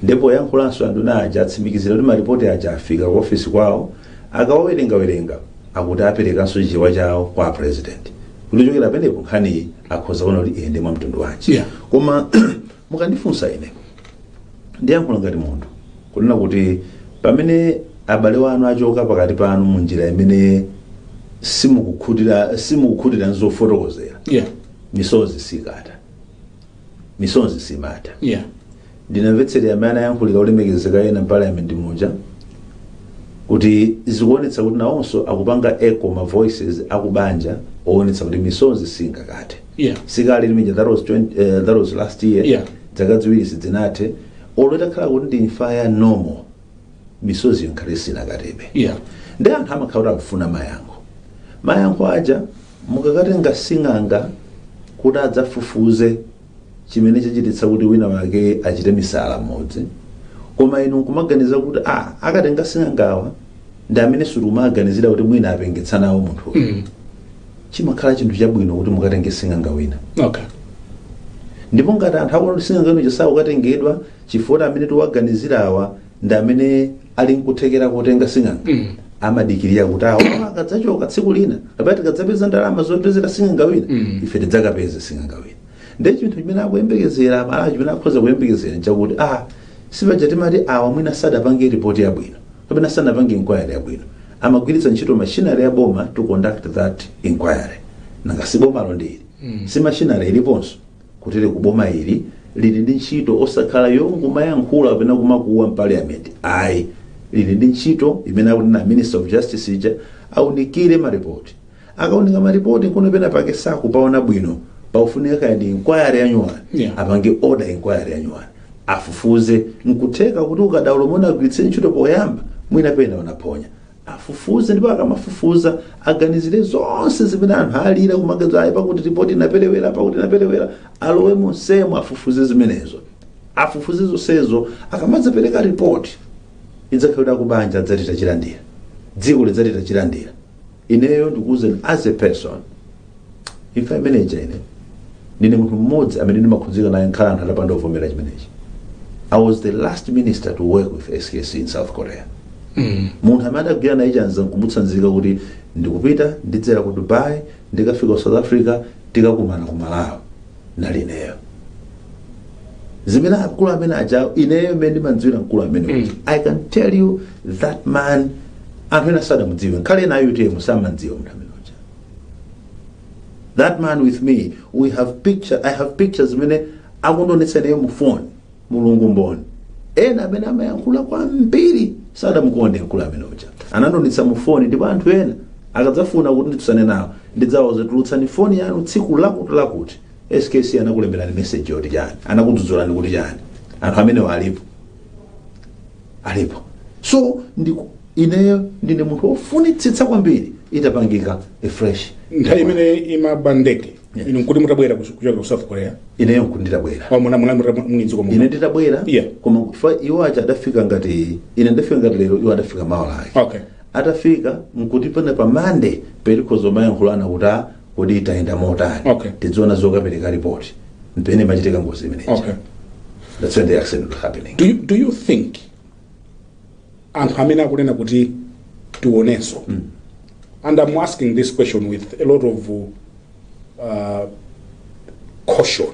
Ndipo yankhulanso anduna aja atsimikizira kuti maripoti aja afika ku ofisi kwawo, akawawerengawerenga akuti aperekanso chichewa chawo kwa President, kuti chokera pamenepo nkhaniyi akhoza kuona kuti iyende mwa mtundu wanji. Koma mukandifunsa ine, ndiyankhula ngati munthu kunena kuti pamene abale wanu achoka pakati panu mu njira imene simukukhutira nzofotokozera, misozi sikata, misozi simata. Ndinamvetsera amene anayankhulira olemekezeka ena m'parliament muja kuti zikuonetsa kuti nawonso akupanga echo ma voices akubanja oonetsa kuti misozi singakate. Sikale limija, that was 20, that was last year. Zaka 2 sidzinathe. Olo itakhala kuti ndi imfa ya normal, misozi nkhale sinakatebe. Ndi anthu amakhala kuti akufuna mayankho. Mayankho aja, mukakatenga sing'anga kuti adzafufuze chimene chachititsa kuti wina wake achite misala mmodzi, koma inu nkumaganiza kuti akatenga sing'angawa ndi amene sitimaganizira kuti mwina apengetsa nawo munthu, chimakhala chinthu chabwino kuti mukatenge sing'anga wina. Ndipo ngati anthu akuona kuti sing'anga wina chisakukatengedwa chifukwa amene tiwaganizirawa ndi amene ali nkuthekera kotenga sing'anga, amadikirira kuti awo akadzachoka tsiku lina kapena tikadzapeza ndalama zopezera sing'anga wina, ife tidzakapeze sing'anga wina. Ndi chinthu chimene akuyembekezera Malawi, chimene akhoza kuyembekezera nchakuti sipaja timati awa mwina sadapange ripoti yabwino kapena sanapange inquiry yabwino, amagwiritsa ntchito machinery ya boma to conduct that inquiry. Nanga si bomalo ndili, si machinery iliponso kutere kuboma ili lili ndi ntchito osakhala yongomayankhula kapena kumakuwa m'parliament, ayi. Lili ndi ntchito imene akuti na Minister of Justice ija aunikire maripoti. Akaunika maripoti, nkono pena pake sakupaona bwino, paufunika kaya ndi inquiry yanyuwani, apange order inquiry yanyuwani, afufuze. Nkutheka kuti ukadaulo mona agwiritse ntchito poyamba mwina pena unaphonya, afufuze. Ndipo akamafufuza aganizire zonse zimene anthu alira kumaganizo ayi, pakuti ripoti inaperewera, pakuti inaperewera, alowe monsemo, afufuze zimenezo, afufuze zonsezo. Akamadzapereka ripoti, idzakhalira kubanja adzati tachilandira, dziko lidzati tachilandira. Ineyo ndikuwuzeni as a person, Imfa imeneja, ine ndine munthu mmodzi amene ndimakhudzika naye, nkhala anthu atapanda kuvomera chimenechi. I was the last minister to work with SKC in South Korea. Munthu amene adagwira naye chanza nkumutsanzika kuti ndikupita, ndidzera ku Dubai, ndikafika ku South Africa, tikakumana ku Malawi, nali ineyo. Zimene akulu amene aja, ineyo imene ndimandziwira mkulu amene uja, I can tell you that man, anthu ena sadamudziwe, nkhale ena UTM samandziwa munthu amene uja. That man, with me, we have picture, I have pictures zimene akundionetsa ineyo mu phone. Mulungu mboni, ena amene amayankhula kwambiri sadamukonde mkulu amene uja. Anandionetsa mu foni, ndipo anthu ena akadzafuna kuti nditsutsane nawo, ndidzawauza, tulutsani foni yanu tsiku lakuti lakuti, SKC anakulemberani message yoti chani, anakudzudzulani kuti chani. Anthu amenewo alipo, alipo. So ineyo ndine munthu wofunitsitsa kwambiri itapangika a fresh. Nthawi imene imagwa ndege, inu nkuti mutabwera kuchoka ku South Korea? Ineyo nkuti nditabwera. Wa muna muna muli mdziko muno? Ine nditabwera. Yeah. Koma kufa iwo aja adafika ngati ine ndafika ngati lero, iwo adafika mawa lake. Atafika nkuti pene pa Monday pelikhozo mayankhulana kuti, ah, kodi itayenda motani? Okay. Tidziona zokapereka ripoti, mpene machitika ngozi imeneyi. That's when the accident was happening. Do you think anthu amene akunena kuti tionenso, and I'm asking this question with a lot of caution,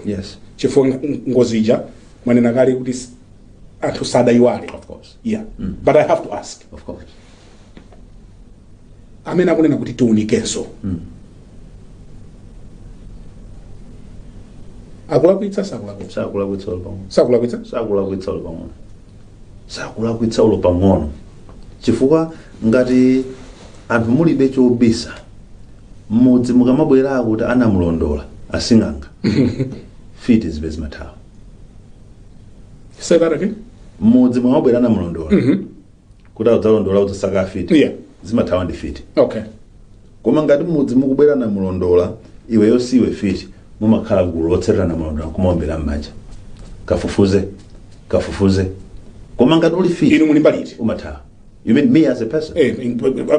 chifukwa ngozi ija mwanena kale kuti anthu sadayiwale. Of course. Yeah, but I have to ask. Of course. Amene akunena kuti tiunikenso akulakwitsa, sakulakwitsa? Sakulakwitsa ulo pang'ono. Sakulakwitsa? Sakulakwitsa ulo pang'ono, sakulakwitsa ulo pang'ono, chifukwa ngati anthu mulibe chobisa mmudzi, mukamabwera kuti anamulondola asing'anga, fiti zibe zimathawa. Say that again. Mmudzi mukamabwera anamulondola kuti adzalondola, udzasaka afiti, zimathawa ndi fiti. Koma ngati mmudzi mukubwera namulondola, iweyo siwe fiti, mumakhala gulu lotsatira namulondola kumaombera m'manja, kafufuze, kafufuze. Koma ngati uli fiti, Inu muli mbali iti? umathawa. You mean me as a person? Eh,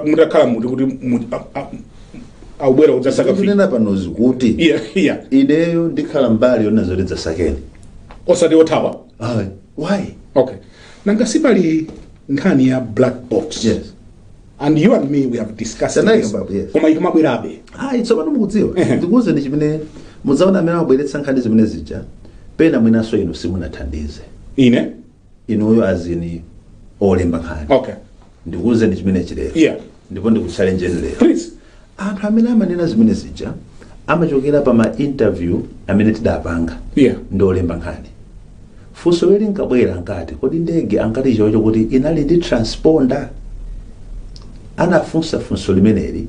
mutakhala muti kuti aubwera udzasaka fiti. Kunena panozi kuti ineyo ndikhala mbali yonena zoti dzasakeni. Osati othawa? Ayi. Why? Okay, nanga sipali nkhani ya black box? Yes. And you and me, we have discussed Tanayi this. about, yes. Koma ikumabwerabe. Ayi, tsopano mukudziwa, ndikuwuzeni chimene mudzaona amene amabweretsa nkhani zimene zija, pena mwinanso inu simunathandize. Ine? Inuyo azini olemba nkhani. Okay. Ndikuwuzeni chimene chilero, ndipo ndikuchallenjeni lero. Please. Anthu amene amanena zimene zija amachokera pa ma interview amene tidapanga ndi olemba nkhani. Funso lili nkabwera nkati, kodi ndege ankati chocho kuti inali ndi transponder? Anafunsa funso limeneli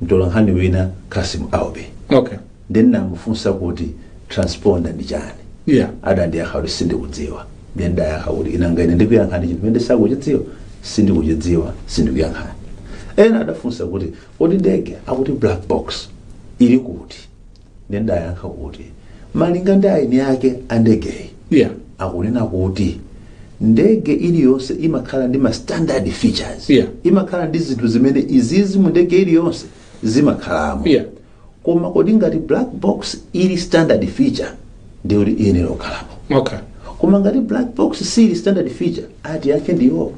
mtolankhani wina, Kasim Aube. Ndinamufunsa kuti transponder ndi chani. Adandiyankha kuti sindikudziwa. Ndiye ndayankha kuti inanga ine ndikuyankhani chinthu pamene sakuchidziwa? Sindikuchidziwa, sindikuyankhani. Ena adafunsa kuti kodi ndege akuti black box ili kuti? Ndiye ndayankha kuti malinga ndi aini ake a ndegeyi, akunena kuti ndege iliyonse imakhala ndi ma standard features, imakhala ndi zinthu zimene izizi mu ndege iliyonse zimakhalamo. Koma kodi ngati black box ili standard feature, ndikuti iyenera kukhalapo. Koma ngati black box sili standard feature, ati yake ndiwo.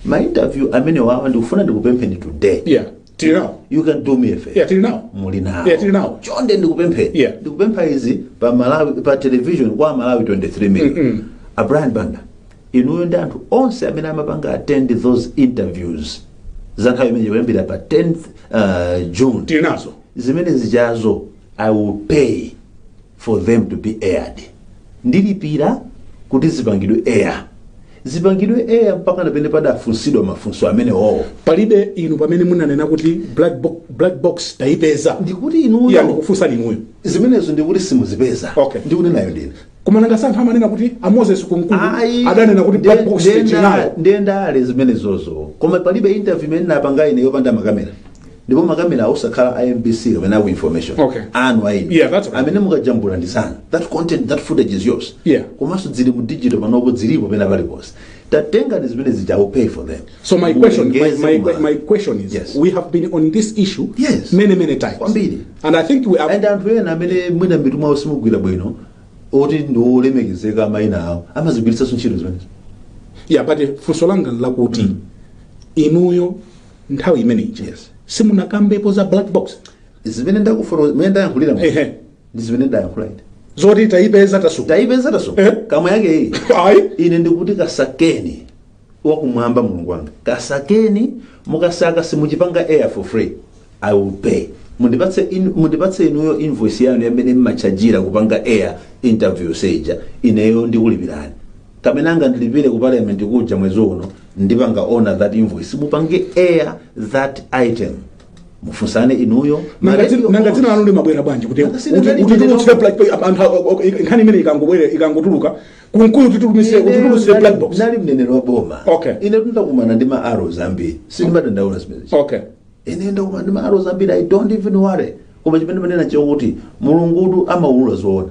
Ma interview amene wawa, ndikufuna ndikupempheni today. Yeah, tili nawo. You can do me a favor. Yeah, tili nawo. Muli nawo? Yeah, tili nawo. Chonde ndikupempheni. Yeah. Ndikupempha izi pa Malawi, pa television, kwa Malawi 23 million. A Brian Banda, inuyo ndi anthu onse amene amapanga attend those interviews za nthawi imene kuyambira pa 10th June, Tili nazo. zimene zijazo, I will pay for them to be aired. Ndilipira kuti zipangidwe air, zipangidwe air mpaka pamene padafunsidwa mafunso amene wowo. Palibe inu pamene munanena kuti black box tayipeza? Ndikuti inuyo. Yeah, ndikufunsa inuyo. Zimenezo ndikuti simuzipeza. Okay. Ndikunenayo ndine. Koma nanga anthu amanena kuti a Moses Kunkuyu Ayi, adanena kuti black box tili nayo? Ndendale zimenezozo, koma palibe interview imene napanga ine yopanda makamera. Ndipo makamera osakhala a MBC kapena aku information. Anu aini. Yeah, that's right. Amene mukajambula ndi zanu. That content, that footage is yours. Komanso zili mu digital panopo, zilipo pena paliponse. Tatengani zimene zija, I will pay for them. So my question, Mulengeze kumalo. my question is, we have been on this issue many, many times. Kwambiri. And I think we are And anthu ena amene mwina mitu mwawo simugwira bwino, oti ndi olemekezeka mayina awo, amazigwiritsanso ntchito zimenezo. Yeah, but funso langa lakuti inuyo nthawi imeneyi simunakambepo za black box? Zimene ndakuforo, zimene ndayankhulira ndi zimene ndayankhula ine. Zoti tayipeza, tasunga. Tayipeza, tasunga. Kamwe yake iyi? Ayi. Ine ndikuti kasakeni wakumwamba Mulungu wanga, kasakeni. Mukasaka, simuchipanga air for free. I will pay. Mundipatse inuyo invoice yanu yamene mmachajira kupanga air interview seja, ineyo ndikulipirani. Kamene anga ndilipire ku parliament kuja mwezi uno, ndipanga honor that invoice. Mupange air that item, mufunsane inuyo. Nanga dzina lanu limabwera bwanji kuti Nanga sine ndali kuti ndine tulutsire black box? Anthu nkhani imene ikangobwera, ikangotuluka, Kunkuyu titulumisire black box. Nali mneneri wa boma. Okay. Ine tindakumana ndi ma arrows ambiri, sindimadandaula zimenezi. Ine ndakumana ndi ma arrows ambiri, I don't even worry. Koma chimene manena chokuti Mulungudu amaulula zoona,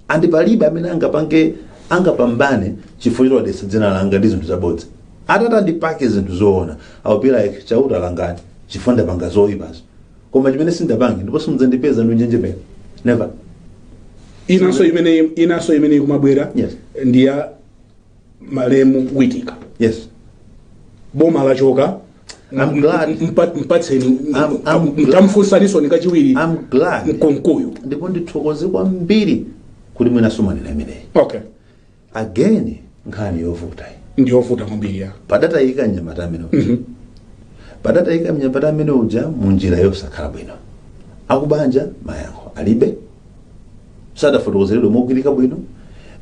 and palibe amene angapange, angapambane chifukwa chowadetsa dzina langa ndi zinthu zabodza. Atati andipake zinthu zoona, I will be like, "Chauta langani chifukwa ndapanga zoyipazo." Koma chimene sindapange, ndipo simudzandipeza ndinjenjemera, never. Inanso imene ikumabwera ndi ya malemu Witika. Boma lachoka. I'm glad. Mpatseni I'm glad. Tamfunsaninso kachiwiri I'm glad. Kunkuyu. Ndipo ndithokoze kwambiri kuti mwinaso mwanena imeneyi. Again, nkhani yovuta iyi. Ndiyovuta kwambiri ya. Padatayika mnyamata amene uja, padatayika mnyamata amene uja munjira yosakhala bwino. Akubanja mayankho alibe, sadafotokozeredwe mogwirika bwino.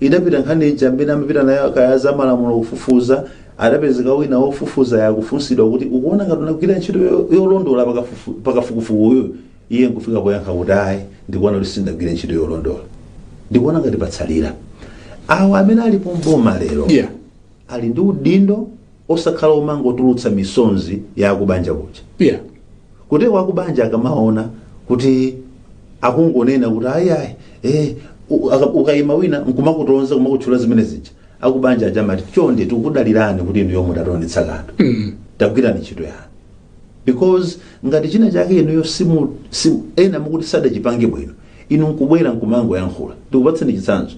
Idapita nkhani ija amene amapita nayo kaya za malamulo kufufuza, adapezeka wina wofufuza yakufunsidwa kuti ukuona ngati unagwira ntchito yolondola pakafukufuku uyu, iye nkufika poyankha kuti ayi, ndikuona kuti sindagwire ntchito yolondola, ndikuona ngati patsalira. Awa amene alipo mboma lero ali ndi udindo osakhala omangotulutsa misonzi ya akubanja kuja, kuti wakubanja akamaona kuti akungonena kuti ayi ayi, ukayima wina nkumakutonza, kumakutchula zimene zija, akubanja aja amati chonde tikudalirani kuti inuyo mudationetsa kanthu, tagwirani ntchito yanu, because ngati china chake inuyo simu ena mukuti sadachipange bwino, inu nkubwera nkumangoyankhula. Ndikupatseni chitsanzo,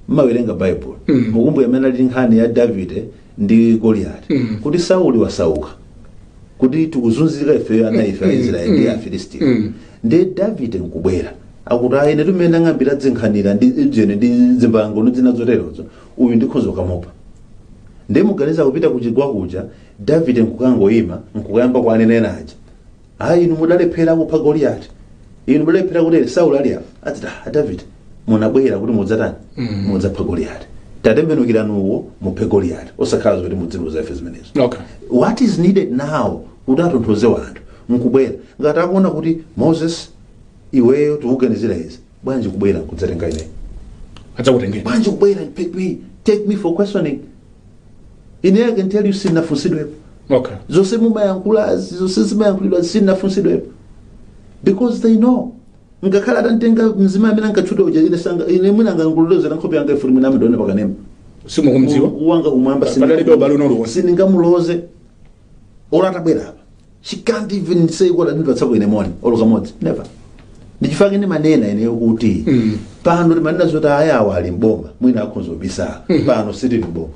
mmawerenga Bible, mukumbuye amene ali nkhani ya Davide ndi Goliyati, kuti Sauli wasauka, kuti tikuzunzika ifeyo ana ife Aisraeli ndi Afilistiya, ndiye Davide nkubwera akuti ayi, ine tumene ang'ambira dzinkhanira ndi jene ndi zimbalangono zina zoterozo, uyu ndikhoza kukamupa. Ndiye muganiza kupita kuchigwa kuja, Davide nkukangoyima nkukayamba kuanenera aja, ayi, inu mudalephera kupha Goliyati, inu mudalephera kuti Sauli ali apa, adziti, "Ah, Davide, munabwera kuti mudzatani? Mudzapha Goliyati. Tatembenukiranuwo muphe Goliyati, osakhala zoti mudziluza ife zimenezo." What is needed now kuti atonthoze wanthu nkubwera ngati akuona kuti Moses, iweyo tikuganizira izi, bwanji kubwera nkudzatenga ineyo? Adzakutengera. Bwanji kubwera and pick me, take me for questioning? Ine I can tell you, sinafunsidwepo. Zonse mumayankhula, zonse zimayankhulidwa, sinafunsidwepo, because they know ngakhale atantenga mzimayi amene ankatchudwa uja, ine sanga, ine mwina angangululozera nkhope yanga ifuni, mwina amandiona pakanema. Simukumdziwa. Mulungu wanga kumwamba Padalibe ubale uliwonse. sindingamuloze. Olo atabwera apa, she can't even say kuti andipatsapo ine moni olo kamodzi, never. Ndichifukwa ndimanena ineyo kuti pano timanena zoti ayawa ali mboma, mwina akhoza kubisala. Pano sitili mboma.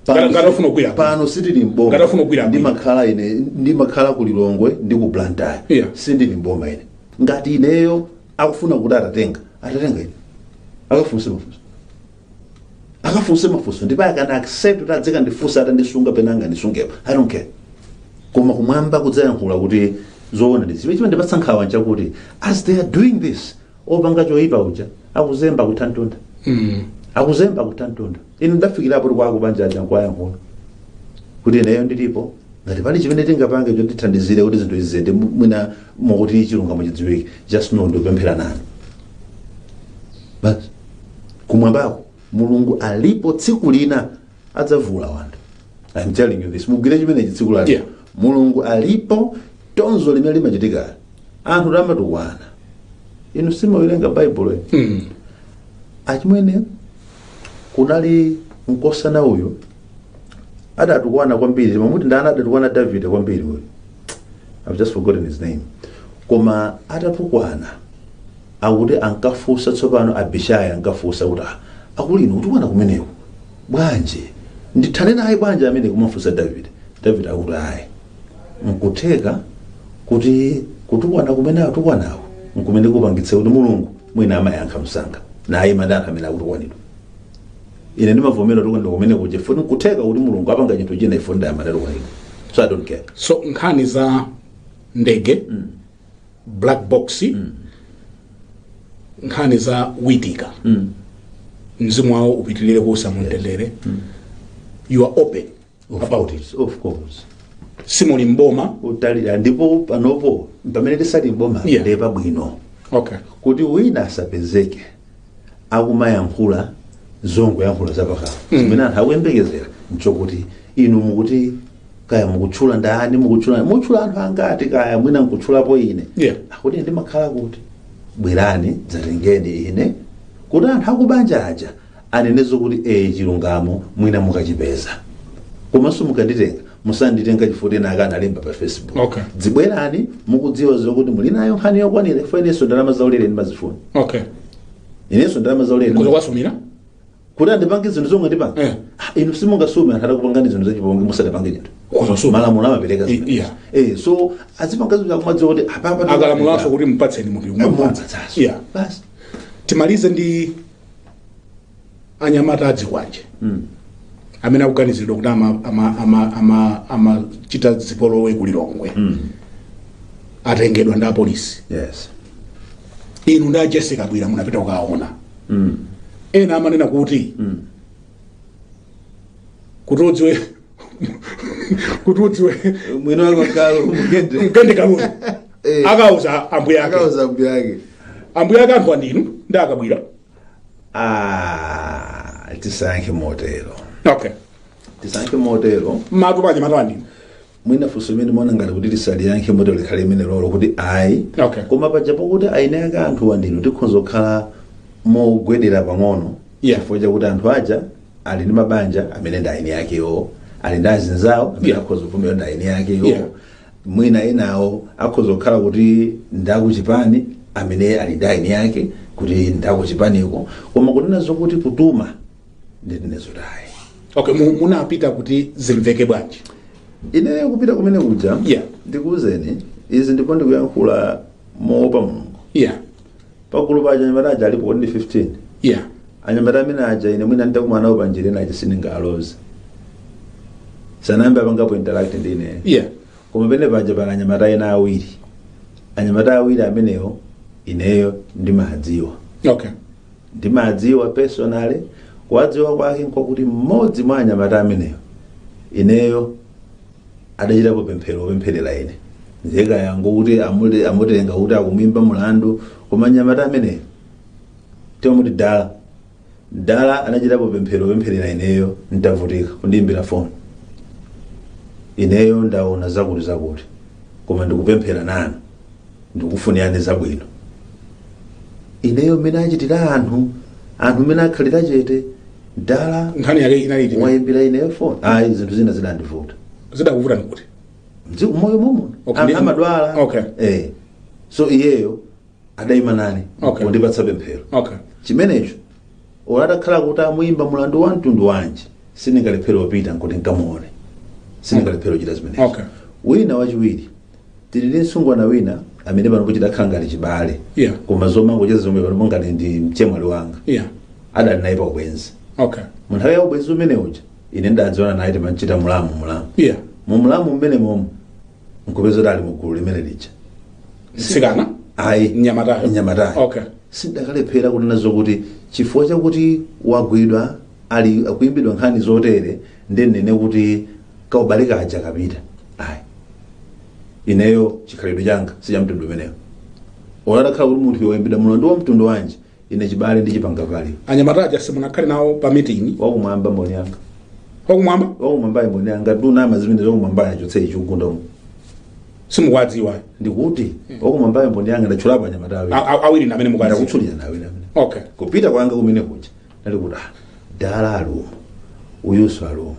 Ngati ofuna kugwira. Pano sitili mboma. Ngati ofuna kugwira. Ndimakhala ine, ndimakhala ku Lilongwe ndi ku Blantyre. Sindili mboma ine. Ngati ineyo akufuna kuti atatenga, atatenga ine, akafunse mafunso, akafunse mafunso, ndipo akana accept kuti adzeka ndifunsa, atandisunga pena angandisungepo, I don't care. Koma kumwamba kudzayankhula kuti zoona ndi zimene chimandipatsa nkhawa nchakuti as they are doing this, opanga choyipa uja akuzemba kutha mtunda, akuzemba kutha mtunda. Ine ndafikirapo kuti kwakubanja aja nkuwayankhula kuti ineyo ndilipo, ngati pali chimene tingapange chotithandizire kuti zinthu izi ziyende mwina mokuti chilungamo chidziwike, just know ndikupemphera nanu basi. Kumwambako Mulungu alipo, tsiku lina adzavula wanthu. I'm telling you this, mugwire chimenechi, tsiku lake Mulungu alipo. Tonzo limene limachitika, anthu amatukwana. Inu simawerenga Baibulo? Achimwene, kunali mkosana uyu adatukwana kwambiri, mamuti ndani adatukwana Davide kwambiri uyu? I've just forgotten his name. Koma atatukwana, akuti ankafunsa tsopano Abishai, ankafunsa kuti, "Ah, akulu inu kutukwana kumeneko bwanji? Ndithane naye bwanji amene?" Kumafunsa Davide. Davide akuti, "Ayi, nkutheka kuti kutukwana kumene atukwanako nkumene kupangitse kuti Mulungu mwina amayankha msanga naye mandi anthu amene akutukwanidwa. Ine ndimavomera tukwanidwa kumene kuja foti nkutheka kuti Mulungu apanga chinthu china ifo ndayamana tukwanidwa, so I don't care." So nkhani za ndege, black box, nkhani za Witika, mzimu wawo upitilire kuusa mumtendere, you are open about it? Of course. Simuli mboma. Utalira, ndipo panopo pamene tisali mboma, ndiye pabwino kuti wina asapezeke akumayankhula zongoyankhula zapakama. Zimene anthu akuyembekezera nchokuti inu mukuti kaya mukutchula ndani, mukutchula, mutchula anthu angati, kaya mwina nkutchulapo ine, akuti ndimakhala kuti bwerani dzatengeni ine, kuti anthu akubanja aja anenezo kuti e chilungamo mwina mukachipeza. Komanso mukanditenga, musanditenga chifukwa ena akanalemba pa Facebook. Dzibwerani mukudziwa zokuti muli nayo nkhani yokwanira, chifukwa inenso ndalama zaulere ndimazifuna. Inenso ndalama zaulere Kuza kwasumira. Kuti andipange zinthu zomwe ndipanga. Ah, inu simungasume anthu atakupangani zinthu zachipongwe musadapange chinthu. Kuzasuma. Malamulo amapereka zimenezo. So azipanga zinthu akumadziwa kuti apapa Akalamulanso kuti mupatseni munthu, mumupatsa. Mumupatsaso. Basi. Timalize ndi anyamata adzikwanje amene akuganiziridwa kuti amachita zipolowe ku Lilongwe, atengedwa ndi apolisi. Inu ndi a Jessica Bwira munapita kukaona. Ena amanena kuti kuti udziwe mwino wako kalo mugende mgende kalulu akauza ambuye ake. Akauza ambuye ake. Ambuye ake anthu andinu ndi akabwira. Ah, tisankhe motero. Tisankhe motero. Matu pa anyamata andinu. Mwina funso imene muona ngati kuti tisaliyankhe motero likhale imene lolo kuti ayi. Koma paja pokuti aine ake anthu andinu, tikhoza kukhala mogwedera pang'ono, chifukwa chakuti anthu aja ali ndi mabanja amene ndi aini akewo, ali ndi azinzawo amene akhoza kuvomera ndi aini akewo. Mwina enawo akhoza kukhala kuti ndakuchipani amene ali ndi aini ake kuti ndakuchipaniko, koma kunena zokuti kutuma nditinezo tayi. Okay, munapita kuti zimveke bwanji? Ine kupita kumene kuja, ndikuwuzeni izi, ndipo ndikuyankhula moopa Mulungu. Pagulu paja anyamata aja alipo ndi 15. Anyamata amene aja ine mwina nditakumana nawo panjira ena aja sindingaloze, sanayambe apangapo interact ndi ine. Koma pene paja pali anyamata ena awiri, anyamata awiri amenewo ineyo ndimadziwa. Ndimadziwa personally. Kuwadziwa kwake nkwakuti mmodzi mwa anyamata ameneyo ineyo adachitapo pemphero opempherera ine. Nzeka yangu kuti amutenga kuti akumwimba mulandu, koma anyamata ameneyo timamuti Dala. Dala anachitapo pemphero opempherera ineyo ntavutika, kundiyimbira foni, "Ineyo ndaona zakuti zakuti, koma ndikupemphera nanu, ndikufunirani zabwino." Ineyo mmene achitira anthu, anthu mmene akhalira chete, Dala Nkhani yake inali iti? Wayimbira ineyo foni. Ayi, zinthu zina zidandivuta. Zidakuvuta nikuti? Mdziko moyo momuno anthu amadwala. So iyeyo adayima nane kundipatsa pemphero. Chimenecho atakhala kuti amuyimba mulandu wa mtundu wanji, sindingalephera kupita nkuti nkamuone, sindingalephera kuchita zimenezo. Wina wachiwiri, tili ndi msungwana wina amene pano kuchita ngati chibale, koma zomangocheza zomwe pano ngati ndi mchemwali wanga. Adali naye pa ubwenzi. Mu nthawi ya ubwenzi umene uja ine ndadziwana naye, timanchita mulamu mulamu. Mu mulamu mmene momwe nkupeza kuti ali mu gulu limene lija. Mtsikana? Ayi. Mnyamatayo? Mnyamatayo. Sindakalephera kunena zokuti chifukwa chakuti wagwidwa ali akuimbidwa nkhani zotere ndinene kuti kaubale kaja kapita. Ayi, ineyo chikhalidwe changa si cha mtundu umenewo. Olatakhala kuti munthu woyimbidwa mulandu wa mtundu wanji, ine chibale ndichipanga pali. Anyamata aja simunakhale nawo pa meeting? Wakumwamba mboni yanga. Wakumwamba? Wakumwamba mboni yanga. Tunama zimene zakumwamba achotse ichi kugundamu. Simukuwadziwa? Ndikuti okumwambayo mboni yanga, ndatchulapo anyamata awiri. Awiri ndi amene mukuwadziwa? Ndakutchulira awiri amene. Kupita kwanga kumene kuja nali kuti, ah, dala alumo, uyuso alumo,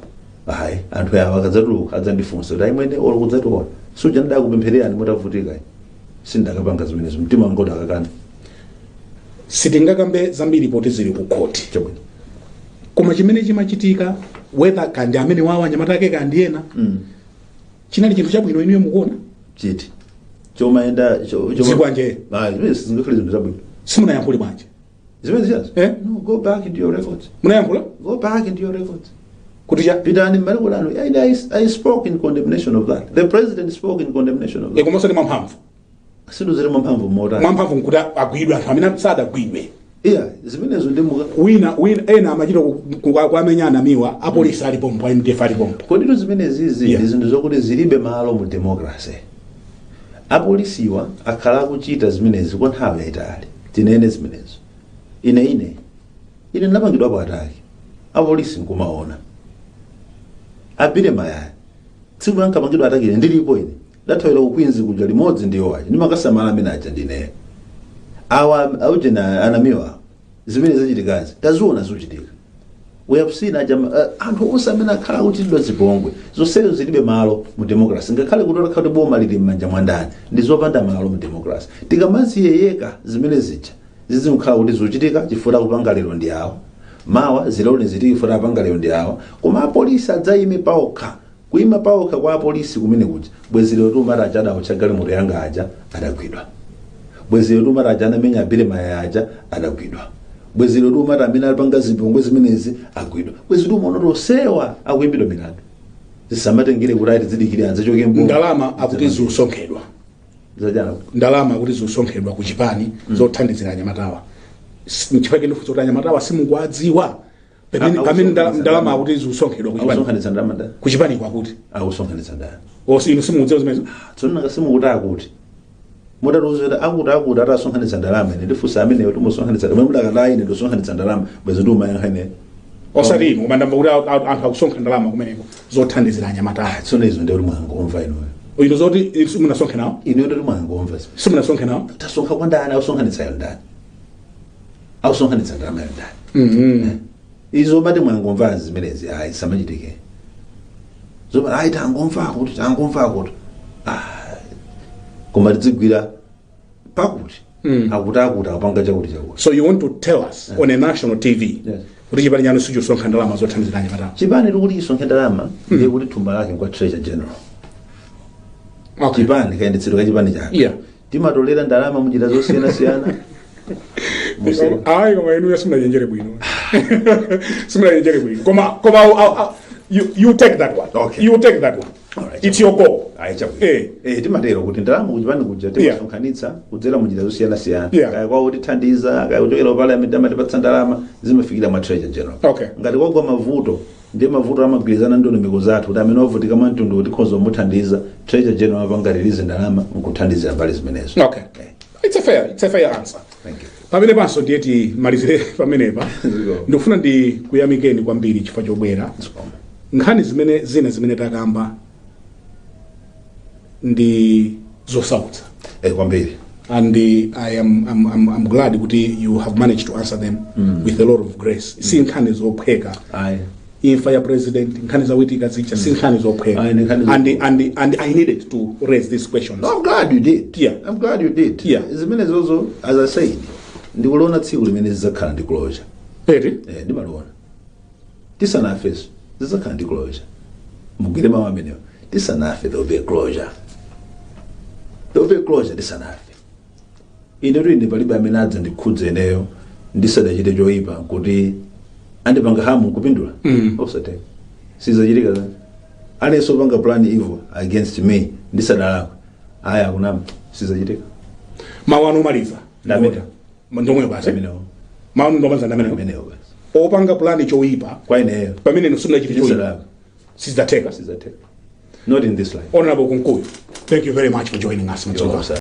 ayi, anthu awa akadzatuluka adzandifunsa kuti ayi mwene olo kudzationa suja ndidakupemphererani mutavutika, sindakapanga zimenezo, mtima wanga udakakana. Sitingakambe zambiri poti zili ku khoti. Chabwino. Koma chimene chimachitika, whether kandi amene wawo anyamata ake kandi ena, chinali chinthu chabwino inuyo mukuona? Chiti chomayenda? Zikwanje. Ah, zimene sizingakhale zinthu zabwino. Simunayankhule bwanji? Zimene ziyazo? Eh? No, go back into your records. Munayankhula? Go back into your records. Kuti cha? Pitani m'maliko lanu. I spoke in condemnation of that. The president spoke in condemnation of that. Komanso ndi mwamphamvu. Sinduzere mwamphamvu motani? Mwamphamvu nkuti agwidwe anthu amene sadagwidwe. Iya, zimenezo ndi muka Wina ena amachita kuamenya anamiwa, apolisi alipompo, MDF alipompo. Koditu zimenezizi ndi zinthu zokuti zilibe malo mu democracy. Apolisiwa akhala akuchita zimenezi kwa nthawi yayitali. Tinene zimenezo, ine ndinapangidwapo attack, apolisi nkumaona apite mayaya. Tsiku ankapangidwa attack ine ndilipo, ine ndathawira ku Queens kuja limodzi ndiyo aja, ndimakasamala amene aja ndineyo. Awa aujena anamiwa, zimene zachitikazi taziona zikuchitika. We have seen aja anthu onse amene akhala akuchitidwa zipongwe, zonsezo zilibe malo mu democracy. Ngakhale kuti kuti boma lili m'manja mwa ndani, ndi zopanda malo mu democracy. Tikamaziyeyeka zimene zija, zizikukhala kuti zikuchitika chifukwa akupanga lero ndi awo, mawa ziloni zitiki chifukwa apanga lero ndi awo. Koma apolisi adzayime paokha, kuyima paokha kwa apolisi kumene kuja, bwezi lero tumati aja adawotcha galimoto yanga aja adagwidwa, bwezi lero tumati aja anamenya abire mayaya aja adagwidwa, bwezi lero tumati amene alipanga zipongwe zimenezi agwidwa, bwezi tumaona tosewa akuyimbidwa milandu. Zisamatengere kuti ati zidikire anzachoke mboma. Ndalama akuti ziusonkhedwa. Zachana? Ndalama akuti ziusonkhedwa ku chipani zothandizira anyamatawa. Nchifukwa ndifunsa kuti anyamatawa simukuwadziwa pamene pamene ndalama akuti ziusonkhedwa ku chipani. Akusonkhanitsa ndalama ndani? Ku chipani kwakuti. Akusonkhanitsa ndani? Osi inu simukudziwa zimenezo? Tsono nanga simukuti akuti mutatiuza kuti akuti atasonkhanitsa ndalama, ine ndifunsa ameneyo timusonkhanitsa mwe mudakati ine ndisonkhanitsa ndalama, bwezi ndiumayankha ine. Osati inu, koma ndamva kuti anthu akusonkha ndalama kumeneko zothandizira anyamatawa. Tsono izo ndiye kuti mwangomva inuyo. Inu zoti inu simunasonkhe nawo? Inuyo ndoti mwangomva. Simunasonkhe nawo? Tasonkha kwa ndani? Akusonkhanitsayo ndani? Akusonkhanitsa ndalamayo ndani? Izo mati mwangomva zimenezi, ayi, samachitike. Zomati ayi tangomva kuti, tangomva kuti, ah, koma tidzigwira pakuti akuti akupanga chakuti chakuti. So you want to tell us on a national TV Yes. kuti chipani chanu sichisonkha ndalama zothandizira anyamatawa? Chipani tikuti chisonkhe ndalama, ndiye kuti thumba lake kwa treasurer general. Chipani, kayendetsedwe ka chipani chake, timatolera ndalama munjira zosiyanasiyana. Ayi, koma inuyo simunachenjere bwino, simunachenjere bwino. Koma you take that one. Okay. You take that one. Alright. It's your call. Ayi, chabwino. Eh. Eh, timatero kuti ndalama kuchipani kuja timasonkhanitsa kudzera munjira zosiyanasiyana. Kaya kwawo tithandiza, kaya kuchokera ku parliament amatipatsa ndalama, zimafikira mwa treasurer general. Ngati kwagwa mavuto, ndiye mavuto amagwirizana ndi ndondomeko zathu kuti amene wavutika mwamtundu kuti tikhoza kumuthandiza, treasurer general amapanga release ndalama nkuthandizira mbali zimenezo. Okay, it's a fair answer. Thank you. Pamene panso ndiye timalizire pamenepa. Ziko. Ndikufuna ndi kuyamikeni kwambiri chifukwa chobwera. Zikomo. Nkhani zimene zina zimene takamba ndi zosautsa. Eh, kwambiri. And I'm glad kuti you have managed to answer them with a lot of grace. Si nkhani zophweka. Ayi. Imfa ya president, nkhani za Witika zija, si nkhani zophweka. Ayi, ni nkhani And, and I needed to raise these questions. No, I'm glad you did. I'm glad you did. Zimene zozo, as I said, ndikuliona tsiku limene zidzakhala ndi closure. Eti? Eh, ndimaliona. Tisanafeso zidzakhala ndi closure. Mugwire mawu amenewo. Tisanafe, there will be a closure. There will be a closure tisanafe. Ine tu ine palibe amene adza ndikhudze ineyo ndisadachite choyipa kuti andipanga harm nkupindula. Osateka. Sizachitika zani. Aliyense opanga plan evil against me ndisadalakwe, aya, akunama, sizachitika. Mawu anu omaliza? Ndamene. Ndomweyo basi? Amenewo. Mawu anu ndomaliza ndamenewo? Amenewo basi. Opanga plan choyipa kwa ineyo pamene inu simunachite choyipa, ndisadalakwe, sizidzatheka. Sizatheka. Not in this life. Honorable Kunkuyu, thank you very much for joining us. You're welcome, sir.